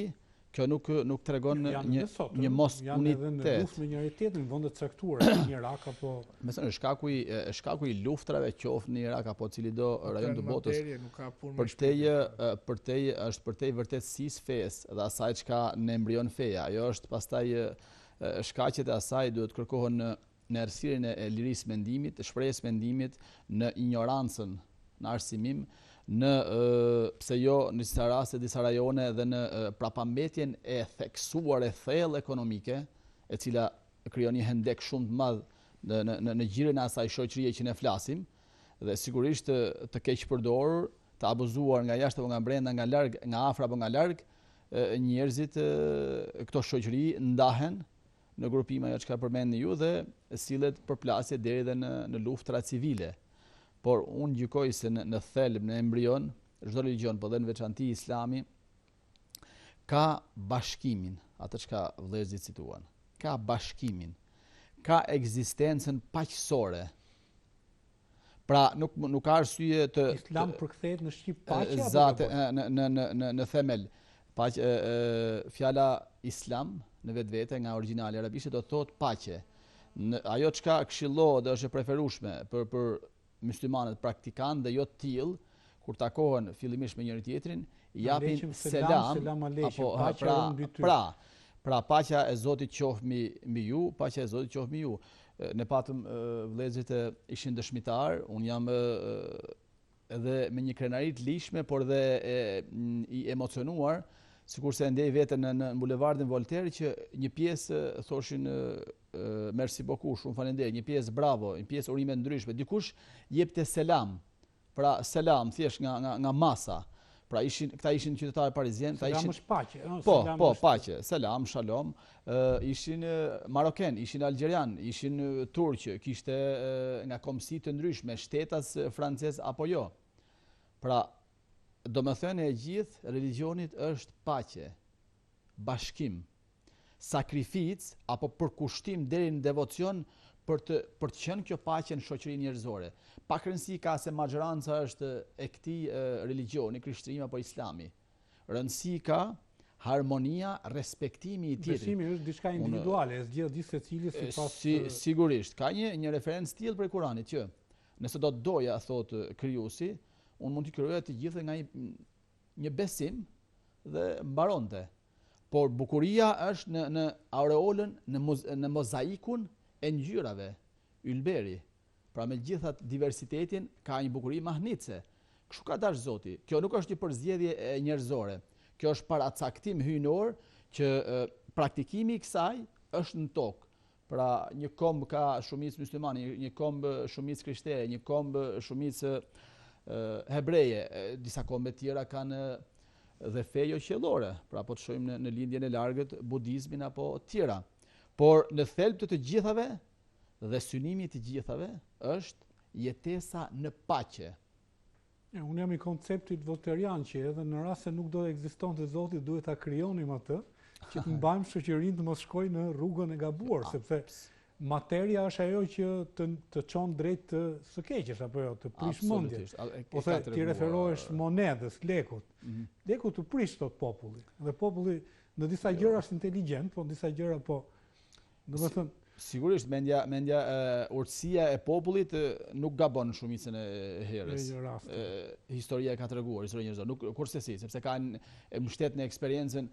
kjo nuk nuk tregon një sot, një mos unitet. Janë edhe në luftë me njëri tjetrin në vende të caktuara, si në Irak apo Me thënë shkaku i shkaku i luftrave qoftë në Irak apo cilido rajon të botës. Nuk ka punë përtej përtej është përtej vërtetësisë fesë dhe asaj çka në embrion feja. Ajo është pastaj shkaqet e asaj duhet të kërkohen në në errësirën e lirisë mendimit, të shprehjes mendimit, në injorancën, në arsimim, në pse jo në disa raste, disa rajone dhe në prapambetjen e theksuar e thellë ekonomike, e cila krijon një hendek shumë të madh në në në, në gjirin e asaj shoqërie që ne flasim dhe sigurisht të, të keqpërdorur, të abuzuar nga jashtë apo nga brenda, nga larg, nga afër apo nga larg, njerëzit këto shoqëri ndahen në grupime ajo çka përmendni ju dhe sillet përplasje deri dhe në në luftëra civile. Por unë gjykoj se në, në thelb, në embrion, çdo religjion, po dhe në veçanti Islami ka bashkimin, atë çka vëllezërit cituan. Ka bashkimin, ka ekzistencën paqësore Pra nuk nuk ka arsye të Islam përkthehet në shqip paqe apo zate në në në në në themel. Paqe fjala Islam në vetvete nga origjinali arabisht do të thotë paqe. Në ajo çka këshillohet dhe është e preferueshme për për muslimanët praktikantë dhe jo të tillë kur takohen fillimisht me njëri tjetrin, japin selam, selam apo pra, pra, pra paqja e Zotit qoftë mbi mbi ju, paqja e Zotit qoftë mbi ju. Ne patëm vëllezërit ishin dëshmitar, unë jam edhe me një krenari të ligjshme, por dhe e, i emocionuar, sikurse e ndjej veten në, në bulevardin Voltaire që një pjesë thoshin merci beaucoup, shumë faleminderit, një pjesë bravo, një pjesë urime ndryshme. Dikush jepte selam, Pra selam thjesht nga nga nga masa. Pra ishin këta ishin qytetarë parizien, këta ishin Selam është paqe, ëh, po, selam po, paqe, selam, shalom, ë ishin maroken, ishin algjerian, ishin turq, kishte nga kombësi të ndryshme, shtetas francez apo jo. Pra, domethënia e gjithë religjionit është paqe, bashkim. Sakrificë apo përkushtim deri në devocion për të për të qenë kjo paqe në shoqërinë njerëzore. Pak rëndësi ka se maxhoranca është e këtij religjioni, krishterimi apo islami. Rëndësi ka harmonia, respektimi i tjetrit. Besimi është diçka individuale, e zgjedh gjithsecili sipas si, sigurisht, ka një një referencë tillë prej Kuranit që nëse do të doja, thotë krijuesi, unë mund t'i krijoja të gjithë nga një një besim dhe mbaronte. Por bukuria është në në aureolën, në moz, në mozaikun e ngjyrave, ylberi. Pra me gjithë atë diversitetin ka një bukuri mahnitëse. Kështu ka dashur Zoti. Kjo nuk është një përzgjedhje njerëzore. Kjo është paracaktim hyjnor që praktikimi i kësaj është në tokë. Pra një komb ka shumicë myslimane, një komb shumicë krishtere, një komb shumicë hebreje, disa kombe tjera kanë dhe fe jo qiellore, pra po të shohim në, në lindjen e largët, budizmin apo tjera. Por në thelb të të gjithave dhe synimi i të gjithave është jetesa në paqe. E, unë jam i konceptit volterian që edhe në rast se nuk do të ekzistonte Zoti, duhet ta krijonim atë, që të mbajmë shoqërinë të mos shkojë në rrugën e gabuar, sepse materia është ajo që të, të çon drejt të së keqes apo jo, të prish mendjen. Ose t'i referohesh monedhës, lekut. Mm -hmm. Leku të prish thotë populli. Dhe populli në disa jo. gjëra është inteligjent, po në disa gjëra po Domethënë, sigurisht mendja mendja e urtësia e popullit nuk gabon në shumicën e herës. E, historia e ka treguar, historia njerëzore, nuk kurrsesi, sepse ka e mbështet në eksperiencën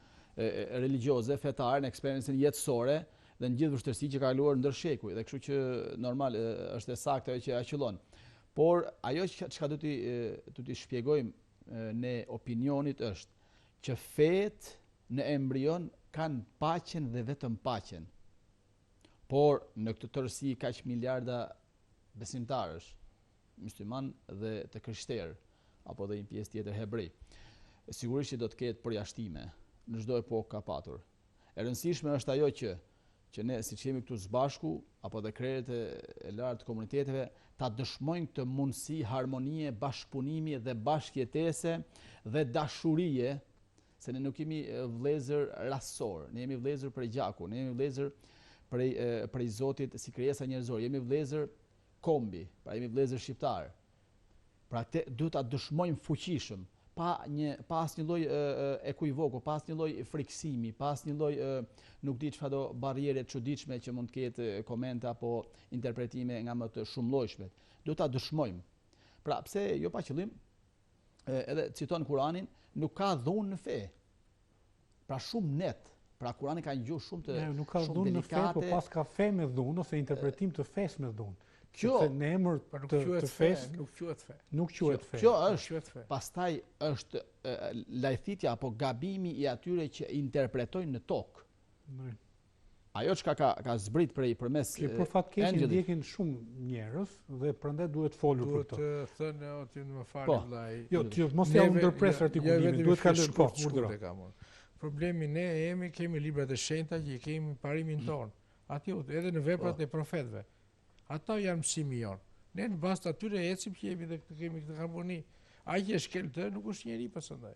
religjioze, fetare, në eksperiencën jetësore dhe në gjithë vështirësitë që ka kaluar ndër shekuj dhe kështu që normal është e saktë ajo që e qëllon. Por ajo që çka do t'i do t'i shpjegojmë ne opinionit është që fetë në embrion kanë paqen dhe vetëm paqen. Por në këtë tërësi kaq miliarda besimtarësh, myslimanë dhe të krishterë, apo dhe një pjesë tjetër hebrej, sigurisht që do të ketë përjashtime, në çdo epokë ka patur. E rëndësishme është ajo që që ne siç jemi këtu së bashku apo dhe krerët e, e lartë të komuniteteve ta dëshmojnë këtë mundësi harmonie, bashkëpunimi dhe bashkëjetese dhe dashurie se ne nuk jemi vëllezër rasor, ne jemi vëllezër prej gjaku, ne jemi vëllezër prej prej Zotit si krijesa njerëzore, jemi vëllezër kombi, pra jemi vëllezër shqiptar. Pra këtë duhet ta dëshmojmë fuqishëm, pa një pa asnjë lloj ekuivoku, pa asnjë lloj frikësimi, pa asnjë lloj nuk di çfarëdo barriere të çuditshme që mund të ketë komente apo interpretime nga më të shumëllojshmet. Duhet ta dëshmojmë. Pra, pse jo pa qëllim, edhe citon Kuranin, nuk ka dhunë në fe. Pra shumë net. Pra Kurani ka një gjuhë shumë të ne, nuk ka dhunë në fe, po pas ka fe me dhunë ose interpretim të fesë me dhunë. Kjo Sepse në emër po të, të fesë nuk quhet fe. Nuk quhet fe. Kjo është pastaj është lajthitja apo gabimi i atyre që interpretojnë në tokë. Ajo çka ka ka zbrit prej përmes Që për fat keq ndjekin shumë njerëz dhe prandaj duhet folur për to. Duhet thënë o ti më fal po. vllai. Jo, ti mos ja ndërpres jo, artikulimin, duhet kalojmë po, urdhëro. Problemi ne jemi kemi librat e shenjta që i kemi parimin mm. tonë. Aty edhe në veprat po. e profetëve. Ata janë mësimi jonë. Ne në bazë të atyre ecim që jemi dhe këtë kemi këtë harmoni. Ai që e shkel të nuk është njeri pasandaj.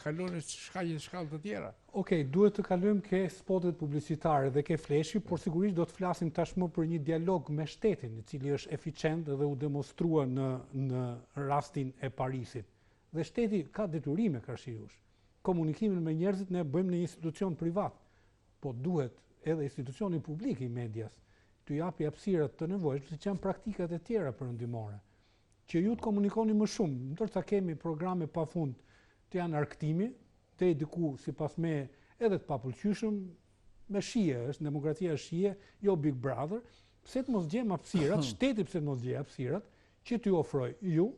Kalon në shkaqe të shkallë të tjera. Okej, duhet të kalojmë ke spotet publicitare dhe ke fleshi, por sigurisht do të flasim tashmë për një dialog me shtetin, i cili është eficient dhe u demonstrua në në rastin e Parisit. Dhe shteti ka detyrime karshi jush. Komunikimin me njerëzit ne e bëjmë në një institucion privat, po duhet edhe institucioni publik i medias t'u japi hapësira të nevojshme, siç janë praktikat e tjera perëndimore, që ju të komunikoni më shumë, ndërsa kemi programe pafund të janë argëtimi, deri diku sipas meje edhe të papëlqyeshëm, me shije është, demokracia është shije, jo Big Brother, pse të mos gjejmë hapësirat, shteti pse të mos gjejë hapësirat që t'ju ofrojë ju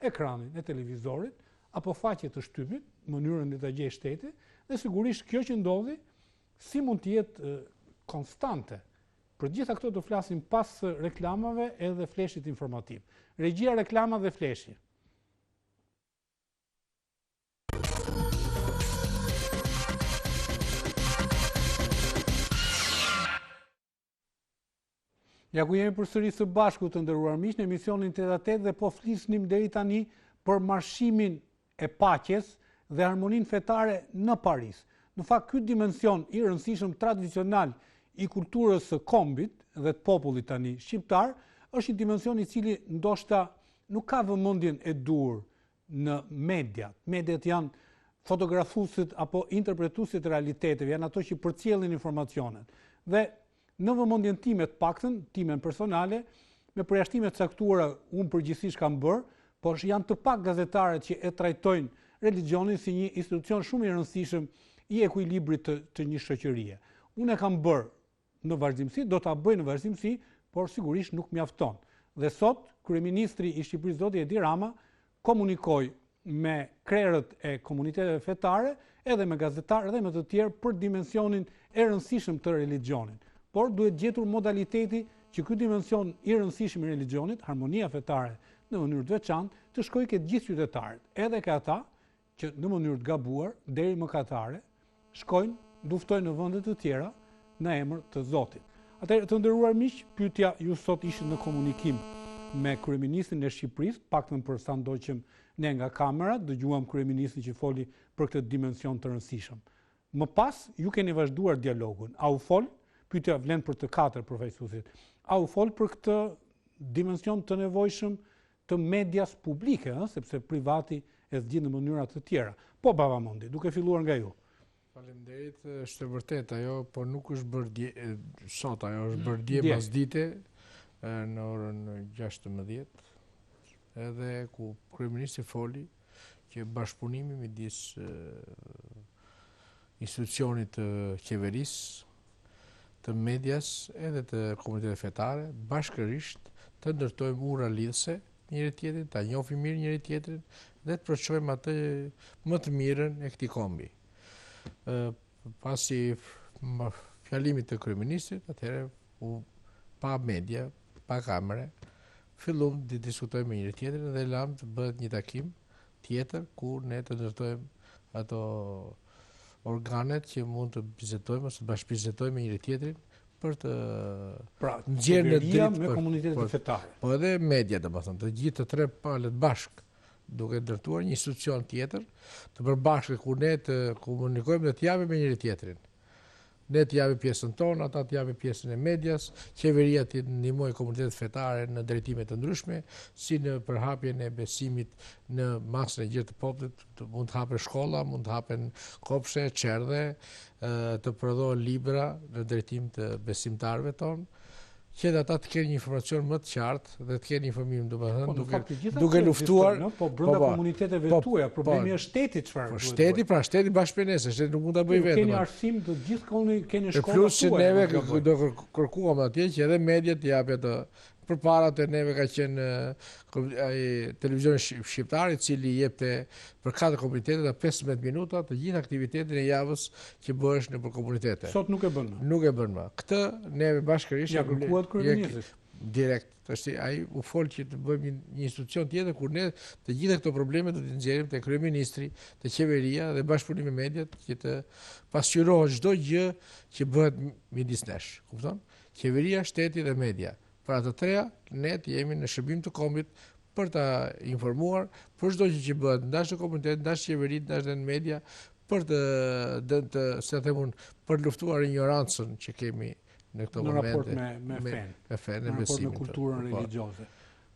ekranin e televizorit apo faqe të shtypit, mënyrën le ta gjejë shteti, dhe sigurisht kjo që ndodhi si mund të jetë konstante. Për të gjitha këto do flasim pas reklamave edhe fleshit informativ. Regjia reklama dhe fleshi. Ja ku jemi përsëri së bashku të nderuar miq në emisionin Tet a Tet dhe po flisnim deri tani për marshimin e paqes dhe harmoninë fetare në Paris. Në fakt, ky dimension i rëndësishëm tradicional i kulturës së kombit dhe të popullit tani shqiptar, është një dimension i cili ndoshta nuk ka vëmendjen e duhur në mediat. Mediat janë fotografuesit apo interpretuesit e realiteteve, janë ato që përcjellin informacionet. Dhe në vëmendjen time të paktën, timen personale, me përjashtime të caktuara unë përgjithsisht kam bërë, por janë të pak gazetarët që e trajtojnë religjionin si një institucion shumë i rëndësishëm i ekuilibrit të, të një shoqërie. Unë e kam bërë në vazhdimësi, do ta bëj në vazhdimësi, por sigurisht nuk mjafton. Dhe sot, kryeministri i Shqipërisë zoti Edi Rama komunikoi me krerët e komuniteteve fetare, edhe me gazetarë edhe me të tjerë për dimensionin e rëndësishëm të religjionit. Por duhet gjetur modaliteti që ky dimension i rëndësishëm i religjionit, harmonia fetare në mënyrë të veçantë, të shkojë ke të gjithë qytetarët, edhe ke ata që në mënyrë të gabuar, deri mëkatare, shkojnë, luftojnë në vende të tjera në emër të Zotit. Atëherë, të nderuar miq, pyetja ju sot ishit në komunikim me kryeministrin e Shqipërisë, paktën për sa ndoqëm ne nga kamerat, dëgjuam kryeministrin që foli për këtë dimension të rëndësishëm. Më pas, ju keni vazhduar dialogun. A u fol? Pyetja vlen për të katër përfaqësuesit. A u fol për këtë dimension të nevojshëm të medias publike, ëh, sepse privati e zgjidh në mënyra të tjera. Po Baba Mondi, duke filluar nga ju. Faleminderit, është e vërtetë ajo, por nuk është bërë dje, sot ajo është bërë dje pasdite në orën 16, edhe ku kryeministri foli që bashkëpunimi midis institucionit të qeverisë, të medias edhe të komuniteteve fetare, bashkërisht të ndërtojmë ura lidhëse me njëri-tjetrin, ta njohim mirë njëri-tjetrin dhe të përçojmë atë më të mirën e këtij kombi. Pasi fjalimit të kryeministrit, atëherë u pa media, pa kamere, fillum të diskutojmë me njëri-tjetrin dhe lamë të bëhet një takim tjetër ku ne të ndërtojmë ato organet që mund të bisedojmë ose të bashkëbisedojmë me njëri-tjetrin për të pra, nxjerrë në dritë me komunitetet po, fetare. Po edhe media, domethënë, të gjithë të tre palët bashkë duke ndërtuar një institucion tjetër të përbashkët ku ne të komunikojmë dhe të japim me njëri-tjetrin. Ne të japim pjesën tonë, ata të japin pjesën e medias, qeveria të ndihmojë komunitetet fetare në drejtime të ndryshme, si në përhapjen e besimit në masën e gjerë të popullit, mund të hapen shkolla, mund të hapen kopshte, çerdhe, të prodhohen libra në drejtim të besimtarëve tonë që edhe ata të kenë një informacion më të qartë dhe të kenë informim, domethënë, po, duke, duke luftuar... Po, brenda po, po, komuniteteve po, tuaja, po, problemi është shteti çfarë po, shteti, pra, shteti bashkë me ne, se shteti nuk mund ta bëjë vetëm. Keni arsim të gjithë keni, keni shkolla tuaja. Plus që neve do kërkuam atje që edhe media të japë atë Përpara te neve ka qenë ai televizioni shqiptar i cili jepte për katër komunitete nga 15 minuta të gjithë aktivitetin e javës që bëhesh nëpër komunitete. Sot nuk e bën më. Nuk e bën më. Këtë neve bashkërisht ia kërkuat kryeministrit. Direkt, tash ai u fol që të bëjmë një, një institucion tjetër kur ne të gjitha këto probleme do t'i nxjerrim te kryeministri, te qeveria dhe bashkëpunim me mediat që të pasqyrohet çdo gjë që bëhet midis nesh. Kupton? Qeveria, shteti dhe media. Pra të treja, ne të jemi në shërbim të kombit për ta informuar për çdo gjë që bëhet, ndash në komunitet, ndash në qeveri, ndash në media, për të të, të si ta them unë, për të luftuar injorancën që kemi në këto momente. Në raport me me fenë, me fenë, në raport me kulturën po. religjioze.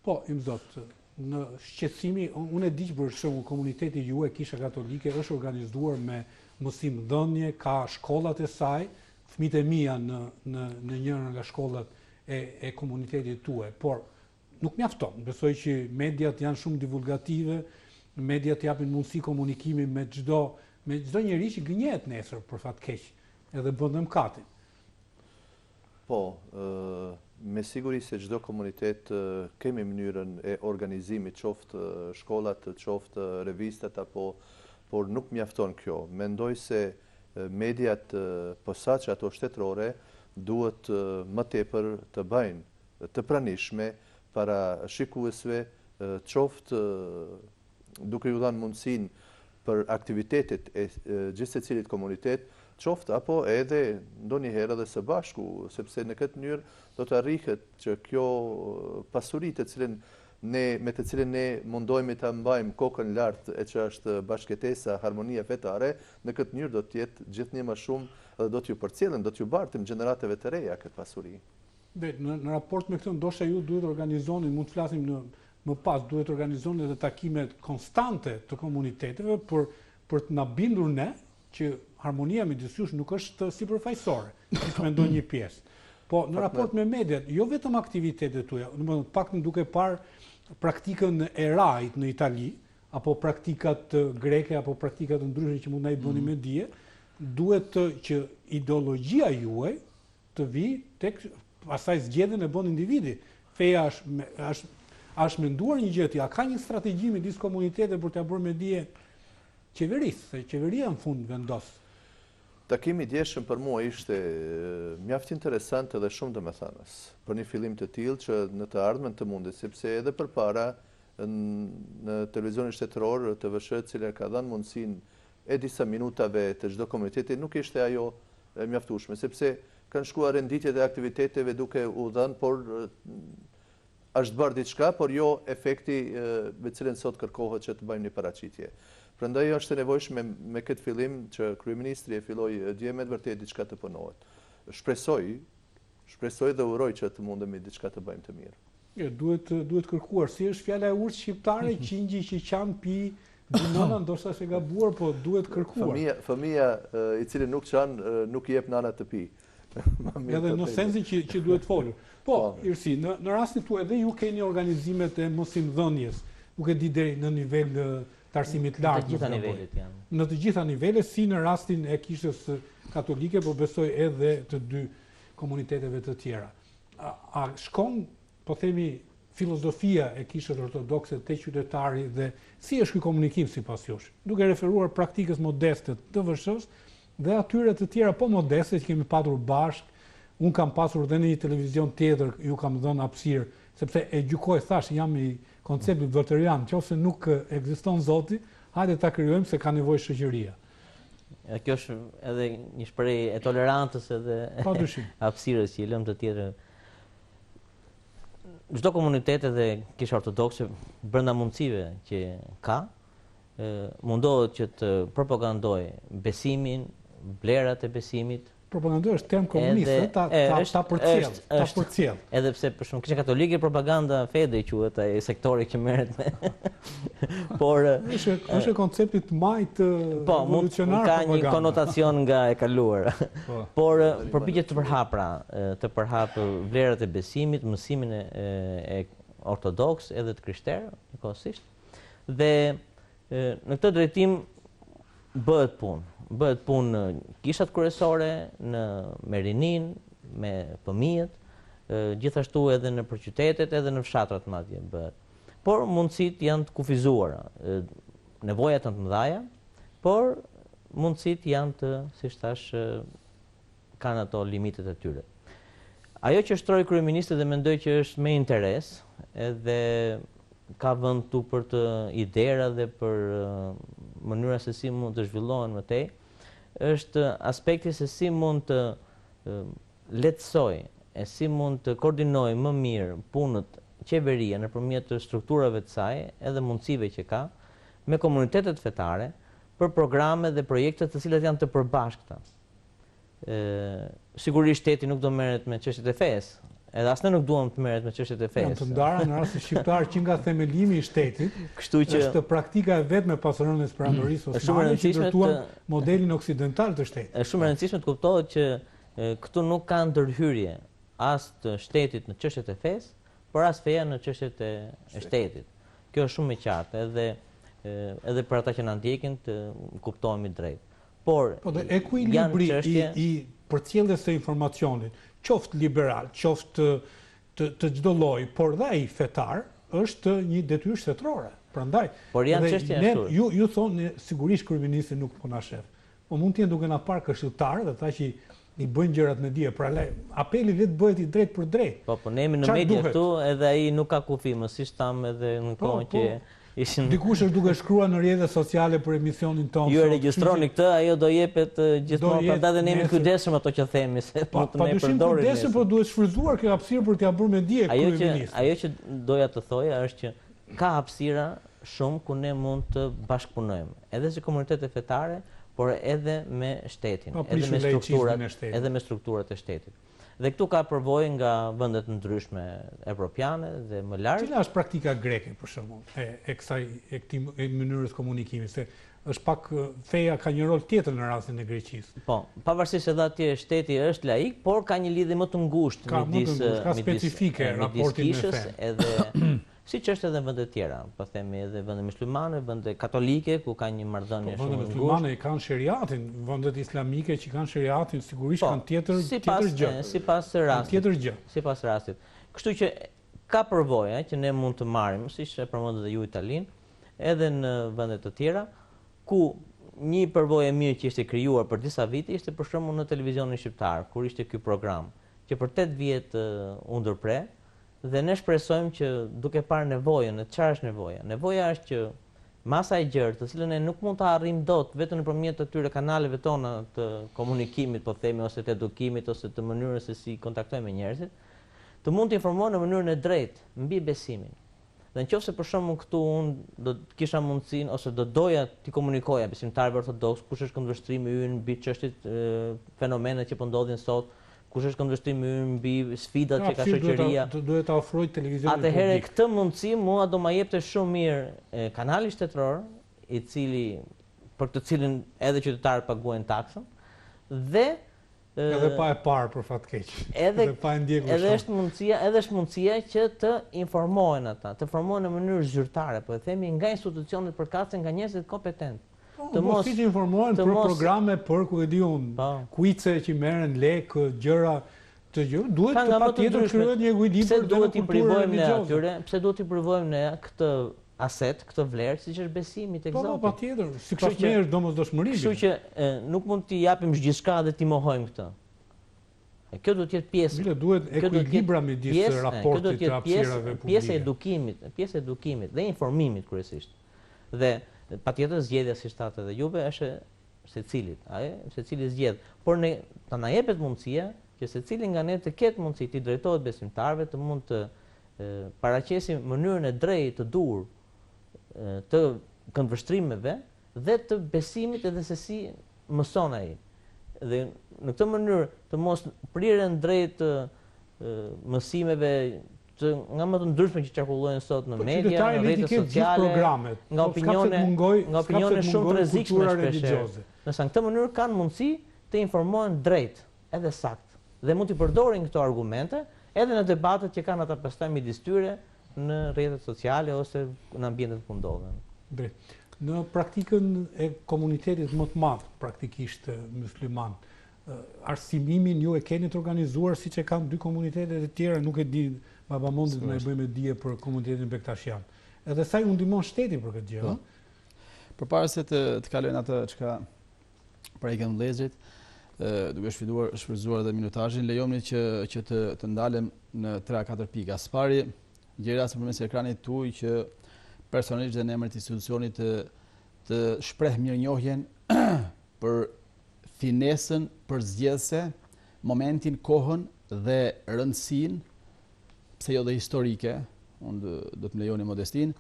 Po, imzot, në shqetësimi, unë e di që për shembull komuniteti juaj, Kisha Katolike, është organizuar me mësimdhënie, ka shkollat e saj, fëmijët e mi janë në në në njërën nga shkollat e e komunitetit tuaj, por nuk mjafton. Besoj që mediat janë shumë divulgative, mediat japin mundësi komunikimi me çdo me çdo njeri që gënjehet nesër për fat keq, edhe bën dhe mëkatin. Po, me siguri se çdo komunitet kemi mënyrën e organizimit, qoftë shkollat, qoftë revistat apo por nuk mjafton kjo. Mendoj se mediat posaçe ato shtetërore duhet më tepër të bëjnë të pranishme para shikuesve, qoftë duke ju dhënë mundësinë për aktivitetet e gjithsecilit komunitet, qoftë apo edhe ndonjëherë edhe së bashku, sepse në këtë mënyrë do të arrihet që kjo pasuri të cilën. ne me të cilën ne mundohemi ta mbajmë kokën lart e që është bashkëjetesa, harmonia fetare, në këtë mënyrë do të jetë gjithnjë më shumë dhe do t'ju përcjellim, do t'ju bartim gjeneratave të reja këtë pasuri. Dhe në, në raport me këtë ndoshta ju duhet të organizoni, mund të flasim në më pas, duhet të organizoni edhe takime konstante të komuniteteve për për të na bindur ne që harmonia midis jush nuk është sipërfaqësore, siç mendon një pjesë. Po në raport me mediat, jo vetëm aktivitetet tuaja, domethënë paktën duke parë praktikën e RAI-t në Itali, apo praktikat greke apo praktikat të ndryshme që mund na i bëni mm. me dije, duhet të që ideologjia juaj të vijë tek pastaj zgjedhjen e bën individi. Feja është është a është menduar një gjë e tillë, a ka një strategji midis komuniteteve për t'ia bërë me dije qeverisë, se qeveria në fund vendos. Takimi i djeshëm për mua ishte mjaft interesant edhe shumë domethënës, për një fillim të tillë që në të ardhmen të mundet, sepse edhe përpara në televizionin shtetëror TVSH, e cila ka dhënë mundësinë e disa minutave të çdo komuniteti, nuk ishte ajo e mjaftueshme, sepse kanë shkuar renditjet e aktiviteteve duke u dhënë, por Është bërë diçka, por jo efekti me të cilin sot kërkohet që të bëjmë një paraqitje. Prandaj është e nevojshme me këtë fillim që kryeministri e filloi dje me të vërtetë diçka të punohet. Shpresoj, shpresoj dhe uroj që të mundemi diçka të bëjmë të mirë. Jo, duhet duhet kërkuar. Si është fjala e urtë shqiptare, qingji që qan pi dy nëna, ndoshta është e gabuar, po duhet kërkuar. Fëmija, fëmija i cili nuk qan, nuk i jep nana të pi. Edhe në sensin që që duhet folur. Po, po. Irsi, në në rastin tuaj edhe ju keni organizimet e mësimdhënies, nuk e di deri në nivel të arsimit të lartë. Në të gjitha nivelet janë. Në të gjitha nivelet, si në rastin e Kishës Katolike, po besoj edhe të dy komuniteteve të tjera. A, a shkon, po themi, filozofia e Kishës Ortodokse te qytetari dhe si është ky komunikim sipas jush? Duke referuar praktikës modeste të TVSH-së dhe atyre të tjera po modeste që kemi patur bashkë, unë kam pasur dhe në një televizion tjetër, ju kam dhënë hapësirë, sepse e gjykoj, thashë, jam i konceptit volterian, nëse nuk ekziston Zoti, hajde ta krijojmë se ka nevojë shoqëria. E kjo është edhe një shprehje e tolerancës edhe hapësirës që i lëmë të tjerëve. Çdo komunitet edhe kisha ortodokse brenda mundësive që ka, mundohet që të propagandojë besimin, vlerat e besimit. Propagandojë është term komunist, ëh, ta ta ta përcjell, ta përcjell. Edhe pse për shembull kisha katolike propaganda fede quhet ai sektori që merret me. Por është është koncepti të majtë po, revolucionar ka një konotacion nga e kaluara. Po. Por përpiqet të përhapë pra, të përhapë vlerat e besimit, mësimin e, e ortodoks edhe të krishterë njëkohësisht. Dhe në këtë drejtim bëhet punë. Bëhet punë në kishat kryesore, në me rininë, me fëmijët, gjithashtu edhe nëpër qytetet, edhe në fshatrat madje bëhet. Por mundësitë janë të kufizuara. Nevojat janë të mëdha, por mundësitë janë të, siç thashë, kanë ato limitet e tyre. Ajo që shtroi kryeministri dhe mendoj që është me interes, edhe ka vend këtu për të idera dhe për mënyra se si mund të zhvillohen më tej, është aspekti se si mund të lehtësojë e si mund të koordinojë më mirë punët qeveria nëpërmjet strukturave të saj edhe mundësive që ka me komunitetet fetare për programe dhe projekte të cilat janë të përbashkëta. Sigurisht shteti nuk do merret me çështjet e fesë, edhe as ne nuk duam të merret me çështjet e fesë. Janë të ndara në rastin shqiptar që nga themelimi i shtetit. Kështu që është praktika e vetme pas rënies së perandorisë osmane që ndërtuan modelin oksidental të shtetit. Është shumë e rëndësishme të kuptohet që këtu nuk ka ndërhyrje as të shtetit në çështjet e fesë, por as feja në çështjet e shtetit. Kjo është shumë e qartë edhe edhe për ata që na ndjekin të kuptohemi drejt. Por, po dhe ekuilibri i, i përcjelljes së informacionit, qoftë liberal, qoftë të, të çdo lloji, por dhe ai fetar, është një detyrë shtetërore. Prandaj, por janë çështje ashtu. Ju ju thoni sigurisht kryeministri nuk po na shef. Po mund të jenë duke na parë këshilltarë dhe ata që i bëjnë gjërat me dije. Pra apeli le të bëhet i drejtpërdrejtë. Po, po ne jemi në media këtu edhe ai nuk ka kufi, më siç thamë edhe në po, kohën po. që. Ishin Dikush është duke shkruar në rrjetet sociale për emisionin tonë. Ju e regjistroni këtë, ajo do jepet gjithmonë, prandaj dhe ne jemi të kujdesshëm ato që themi se po, mund të na përdorin. Pa dyshim kujdesshëm, po duhet shfrytëzuar kjo hapësirë për t'ia bërë me dije kryeministrit. Ajo që ajo që doja të thoja është që ka hapësira shumë ku ne mund të bashkëpunojmë, edhe si komunitete fetare, por edhe me shtetin, edhe me strukturat, edhe me strukturat e shtetit. Dhe këtu ka përvojë nga vende të ndryshme evropiane dhe më larg. Cila është praktika greke për shembull e e kësaj e këtij e mënyrës komunikimi se është pak feja ka një rol tjetër në rastin e Greqisë. Po, pavarësisht se edhe atje shteti është laik, por ka një lidhje më të ngushtë midis ka specifike raportin me fenë. Edhe Siç është edhe në vende të tjera, po themi edhe vende myslimane, vende katolike ku ka një marrëdhënie po, shumë të ngushtë. Vendet myslimane i kanë sheriatin, vendet islamike që kanë sheriatin sigurisht po, kanë tjetër tjetër gjë. Sipas rastit. Tjetër gjë. Sipas rastit. Kështu që ka përvoja që ne mund të marrim, siç e përmendët dhe ju Italinë, edhe në vende të tjera, ku një përvojë e mirë që ishte krijuar për disa vite ishte për shembull në televizionin shqiptar, kur ishte ky program, që për 8 vjet u ndërpre, Dhe ne shpresojmë që duke parë nevojën, e çfarë është nevoja? Nevoja është që masa e gjerë, të cilën ne nuk mund ta arrijmë dot vetëm nëpërmjet atyre kanaleve tona të komunikimit, po themi, ose të edukimit, ose të mënyrës se si kontaktojmë me njerëzit, të mund të informohen në mënyrën e drejtë mbi besimin. Dhe në qoftë se për shembull këtu unë do të kisha mundësinë ose do doja t'i komunikoja besimtarëve ortodoksë kush është këndvështrimi ynë mbi çështjet, fenomenet që po ndodhin sot, kush është këndvështrimi ynë mbi sfidat që ka shoqëria. Duhet ta ofrojë televizioni publik. Atëherë këtë mundësi mua do ma jepte shumë mirë kanali shtetëror, i cili për të cilin edhe qytetarët paguajnë taksën dhe edhe pa e parë për fat keq. Edhe, edhe pa e ndjekur edhe është mundësia, edhe është mundësia që të informohen ata, të informohen në mënyrë zyrtare, po e themi nga institucionet përkatëse, nga njerëzit kompetentë. Po, të mos siç informohen për mos... programe, për ku e di unë, po. kuice që merren lekë, gjëra të gjë, duhet të patjetër të krijohet një ekuilibër pse duhet t'i privojmë ne atyre, pse duhet t'i privojmë ne këtë aset, këtë vlerë, siç është besimi tek po, po, Zoti. Po, patjetër, sipas meje është domosdoshmëri. Kështu që e, nuk mund t'i japim gjithçka dhe t'i mohojmë këtë. E kjo duhet të jetë pjesë. Bile duhet ekuilibra midis raportit të hapësirave publike. Pjesë e edukimit, pjesë e edukimit dhe informimit kryesisht. Dhe patjetër zgjedhja siç thatë edhe juve është e secilit, ai secili zgjedh, por ne të na jepet mundësia që secili nga ne të ketë mundësi t'i drejtohet besimtarëve, të mund të paraqesim mënyrën e drejtë të duhur të këndvështrimeve dhe të besimit edhe se si mëson ai. Dhe në këtë mënyrë të mos priren drejt mësimeve të nga më të ndryshme që qarkullojnë sot në po, media, në rrjete sociale, nga po, opinione, nga opinione shumë të rrezikshme shpesh. Nëse në këtë mënyrë kanë mundësi të informohen drejt, edhe saktë, dhe mund t'i përdorin këto argumente edhe në debatet që kanë ata pastaj midis tyre në rrjetet sociale ose në ambientet ku ndodhen. Drejt. Në praktikën e komunitetit më të madh, praktikisht musliman, arsimimin ju e keni të organizuar siç e kanë dy komunitetet e tjera, nuk e di Baba Mondi të na e bëjë me dije për komunitetin bektashian. Edhe sa ju ndihmon shteti për këtë gjë, po. ëh? Përpara se të të kalojnë atë çka prekën vëllezërit, duke shfrytëzuar shfrytëzuar edhe minutazhin, lejomëni që që të të ndalem në 3-4 pika. Së pari, gjej rastin përmes ekranit tuaj që personalisht dhe në emër të institucionit të të shpreh mirënjohjen për finesën përzgjedhëse, momentin, kohën dhe rëndësinë, pse jo dhe historike, unë do të më lejoni modestinë,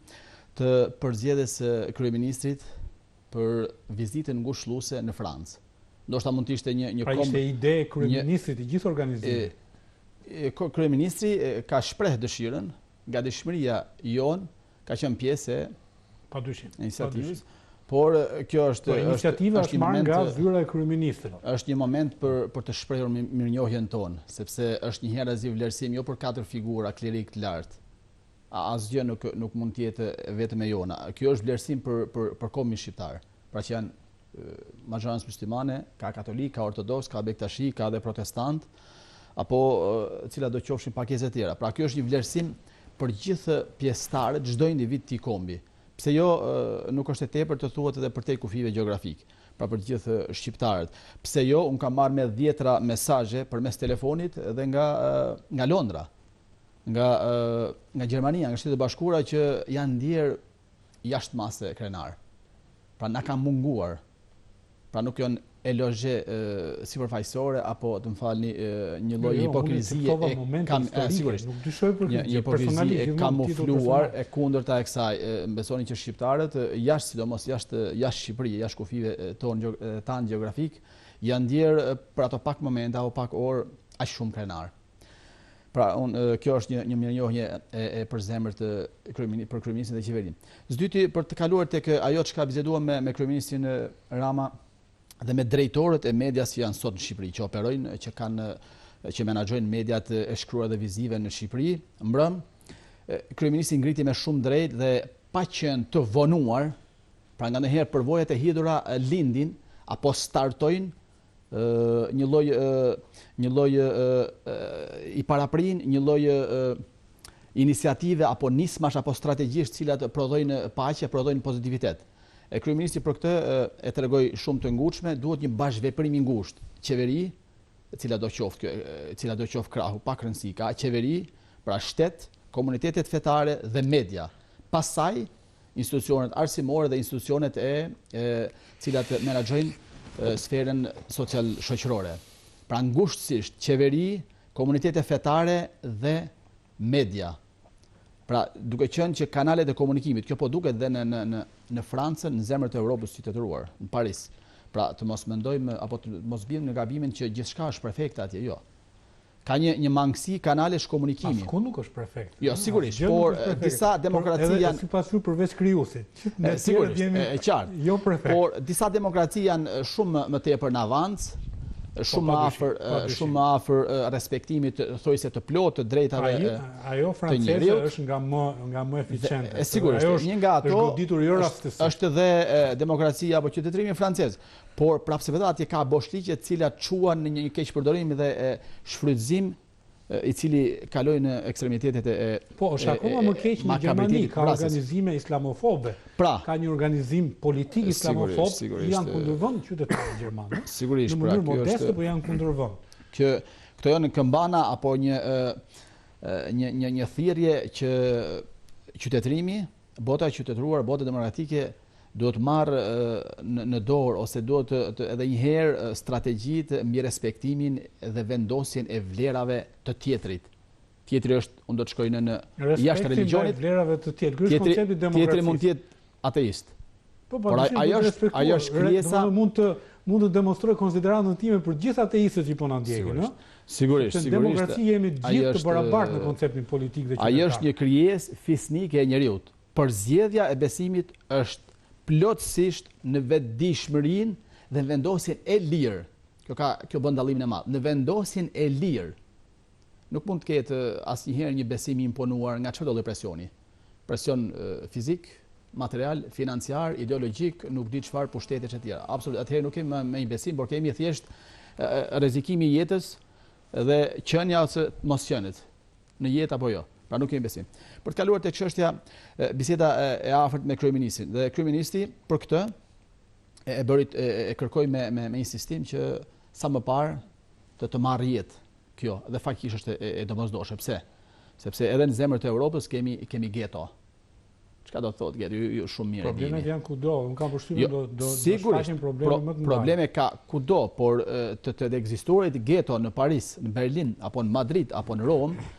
të përzgjedhjes së kryeministrit për vizitën ngushëlluese në Francë. Ndoshta mund të ishte një një pra ishte ide e kryeministrit i gjithë organizimi. Kryeministri ka shpreh dëshirën, gatishmëria jonë ka qenë pjesë e padyshim iniciativës, por kjo është po, iniciativa është marrë nga zyra e kryeministrit. Është një moment për për të shprehur mirënjohjen tonë, sepse është njëherazi vlerësim jo për katër figura klerikë të lartë. Asgjë nuk nuk mund të jetë vetëm e jona. Kjo është vlerësim për për për kombin shqiptar. Pra që janë mazhorancë muslimane, ka katolikë, ka ortodoksë, ka bektashi, ka dhe protestantë, apo cilatdo qofshin pakicat e tjera. Pra kjo është një vlerësim për gjithë pjesëtarët, çdo individ të këtij kombi. Pse jo nuk është e tepërt të thuhet edhe përtej kufijve gjeografikë, pra për të gjithë shqiptarët. Pse jo, unë kam marrë me dhjetra mesazhe përmes telefonit dhe nga nga Londra, nga nga Gjermania, nga Shtetet e Bashkuara që janë ndjerë. jashtë mase krenar. Pra na ka munguar. Pra nuk janë elozhe sipërfaqësore apo të më falni një lloj jo, jo, hipokrizie e kam e, sigurisht nuk dyshoj për një, një hipokrizi e kamufluar e kundërta e kësaj më besoni që shqiptarët jashtë sidomos jashtë jashtë Shqipërie jashtë kufijve tonë tanë gjeografik janë ndier për ato pak momente apo pak orë aq shumë krenar. Pra, un, kjo është një një mirënjohje e, e përzemërt kryemini, për kryeministrin dhe qeverinë. Së dyti, për të kaluar tek ajo çka biseduam me me kryeministrin Rama dhe me drejtorët e medias që janë sot në Shqipëri, që operojnë, që kanë që menaxhojnë mediat e shkruara dhe vizive në Shqipëri, mbrëm, kryeministri ngriti me shumë drejt dhe pa qenë të vonuar, pra nganjëherë përvojat e hidhura lindin apo startojnë një lloj një lloj i paraprin një lloj iniciative apo nismash apo strategjish të cilat prodhojnë paqe, prodhojnë pozitivitet. E kryeministri për këtë e tregoi shumë të ngutshme, duhet një bashkëveprim i ngushtë. Qeveri, e cila do qoftë kjo, e cila do qoftë krahu, pak rëndësi ka, qeveri, pra shtet, komunitetet fetare dhe media. Pastaj institucionet arsimore dhe institucionet e, e cilat menaxhojnë sferën social shoqërore. Pra ngushtësisht qeveri, komunitete fetare dhe media. Pra, duke qenë që kanalet e komunikimit, kjo po duket dhe në në në në Francën, në zemër të Evropës qytetëruar, në Paris. Pra, të mos mendojmë apo të mos biem në gabimin që gjithçka është perfekte atje, jo. Ka një një mangësi kanalesh komunikimi. Askund nuk është perfekt. Jo, sigurisht, por disa demokraci janë edhe sipas ju përveç krijuesit. Ne sigurisht, jemi e qartë. Jo perfekt. Por disa demokraci janë shumë më tepër në avancë, po, shumë më afër, shumë më afër respektimit thuajse të plotë të drejtave të Ajo franceze është nga më nga më eficiente. E sigurisht, ajo është një nga ato është goditur jo rastësisht. Është dhe demokracia apo qytetërimi francez. Por prapëseprapë atje ka boshliqe të cilat çuan në një keqpërdorim dhe shfrytëzim i cili kaloi në ekstremitetet e Po, është akoma më keq në Gjermani, ka organizime islamofobe. Pra, ka një organizim politik islamofob, janë kundërvënë qytetarët gjermanë. Sigurisht, në mënyrë pra, modeste, po janë kundërvënë. Kjo këto janë këmbana apo një një një një thirrje që qytetërimi Bota e qytetëruar, bota demokratike duhet të marrë në, në dorë ose duhet të, të edhe një herë strategjitë mbi respektimin dhe vendosjen e vlerave të tjetrit. Tjetri është, unë do të shkoj në në jashtë religjionit, vlerave të tjetrit. Ky është koncepti i demokracisë. Tjetri mund të jetë ateist. Po, po, Por ajo është ajo është krijesa mund të mund të demonstroj konsideratën time për gjithë ateistët që po na ndjekin, ëh? Sigurisht, sigurisht. Në demokraci jemi të gjithë të barabartë në konceptin politik dhe qytetar. Ajo është një krijesë fisnike e njeriut. Përzgjedhja e besimit është plotësisht në vetëdijshmërinë dhe në vendosjen e lirë. Kjo ka kjo bën dallimin e madh. Në vendosjen e lirë. Nuk mund të ketë asnjëherë një besim i imponuar nga çfarëdo lloj presioni. Presion fizik, material, financiar, ideologjik, nuk di çfarë pushtetesh e tjera. Absolut, atëherë nuk kemi më, më një besim, por kemi thjesht rrezikimi i jetës dhe qenia ose mos qenit në jetë apo jo. Pra nuk kemi besim. Për të kaluar tek çështja biseda e afërt me kryeministrin dhe kryeministri për këtë e bëri e, e kërkoi me me me insistim që sa më parë të të marrë jetë kjo dhe faktikisht është e, e domosdoshme. Pse? Sepse edhe në zemër të Evropës kemi kemi geto. Çka do të thotë geto? Ju, ju shumë mirë e dini. Problemet janë kudo, unë kam përshtypjen jo, do do do shfaqen probleme pro, më të mëdha. Probleme ka kudo, por të të ekzistuarit geto në Paris, në Berlin apo në Madrid apo në Romë,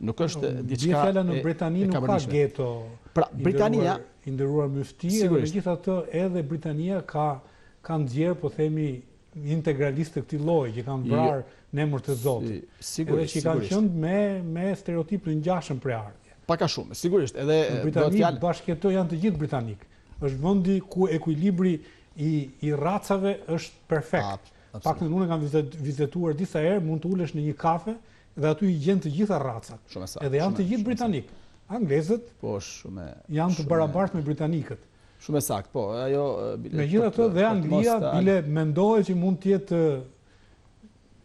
nuk është diçka. Bie fjala në Britani nuk ka geto. Pra, Britania i nderuar myfti, megjithatë edhe Britania ka ka nxjerr, po themi, integralistë të këtij lloji që kanë jo. vrarë në emër të Zotit. Sigurisht, edhe që kanë qenë me me stereotip të ngjashëm prejardhje. Pak a shumë, sigurisht, edhe në Britani fjalë... bashkëjetojnë janë të gjithë britanikë. Është vendi ku ekuilibri i i racave është perfekt. Paktën unë kam vizituar disa herë, mund të ulesh në një kafe dhe aty i gjen të gjitha racat. Shumë saktë. Edhe janë të gjithë britanikë. Anglezët po shumë janë të barabartë me britanikët. Shumë e saktë, po, ajo bile. Megjithatë dhe Anglia bile mendohet që mund të jetë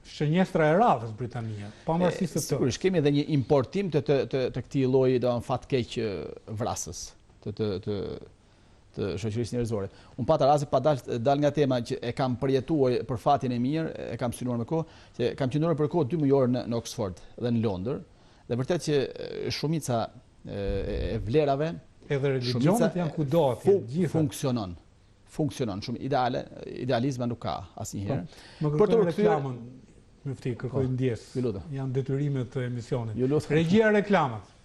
shënjestra e radhës Britania, pavarësisht se të. Sigurisht kemi edhe një importim të të të, të këtij lloji, domethënë fatkeq vrasës të të të të shoqërisë njerëzore. Unë pata rastin pa dal dal nga tema që e kam përjetuar për fatin e mirë, e kam synuar me kohë, që kam qëndruar për kohë 2 mujor në në Oxford dhe në Londër. Dhe vërtet që shumica e, e vlerave Edhe religjionet janë kudo atje, të gjitha. Funksionon. Funksionon shumë ideale, idealizma nuk ka asnjëherë. Po, më kërkojnë reklamën, myfti, kërkoj po, ndjesë. Janë detyrime të emisionit. Regjia reklamat.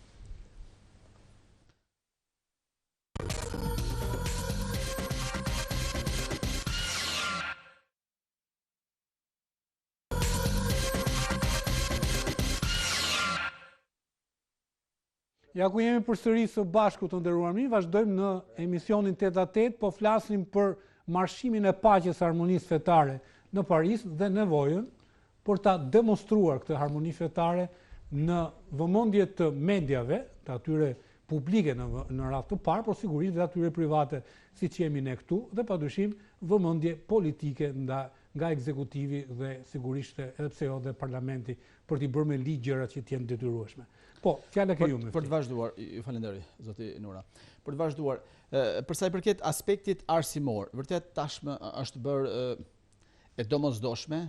Ja ku jemi përsëri së bashku të nderuar miq, vazhdojmë në emisionin Tet a Tet, po flasim për marshimin e paqes harmonisë fetare në Paris dhe nevojën për ta demonstruar këtë harmoni fetare në vëmendje të mediave, të atyre publike në në radhë të parë, por sigurisht dhe atyre private siç jemi ne këtu dhe padyshim vëmendje politike nda nga ekzekutivi dhe sigurisht edhe pse jo dhe parlamenti për t'i bërë me ligj gjërat që të jenë detyrueshme. Po, fjala ke ju myfti. Për të vazhduar, ju falenderoj zoti Nura. Për të vazhduar, për sa i përket aspektit arsimor, vërtet tashmë është bërë e domosdoshme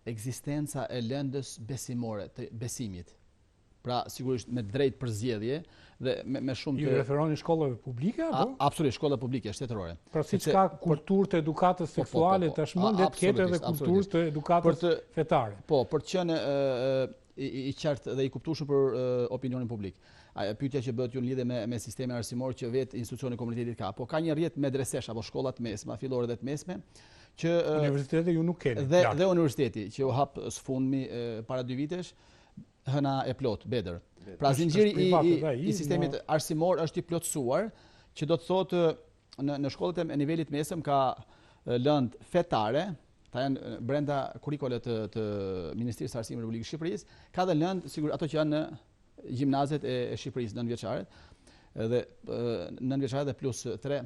ekzistenca e lëndës besimore të besimit. Pra, sigurisht me drejt përzgjedhje dhe me, me shumë të... Ju referoni shkollave publike, apo? Absolutisht, shkolla publike, shtetërore. Pra, siç ka kulturë të edukatës po, po, po, seksuale, tashmë, le të ketë edhe kulturë të edukatës fetare. Po, për të qenë i qartë dhe i kuptueshëm për opinionin publik. Ajo pyetja që bëtë ju në lidhje me me sistemin arsimor që vetë institucioni i komunitetit ka, po ka një rrjet medresesh apo shkolla të mesme, fillore dhe të mesme, që universitete ju nuk keni. Dhe dhe universiteti që u hap së fundmi para dy vitesh, hëna e plotë, Bedër. Pra zinxhiri i, i, i sistemit arsimor është i plotësuar, që do të thotë në në shkollat e nivelit mesëm ka lëndë fetare, ta janë brenda kurrikule të të Ministrisë së Arsimit të Republikës së Shqipërisë, ka dhe lëndë sigur ato që janë në gjimnazet e, e Shqipërisë nëntëvjeçaret, edhe nëntëvjeçaret dhe plus 3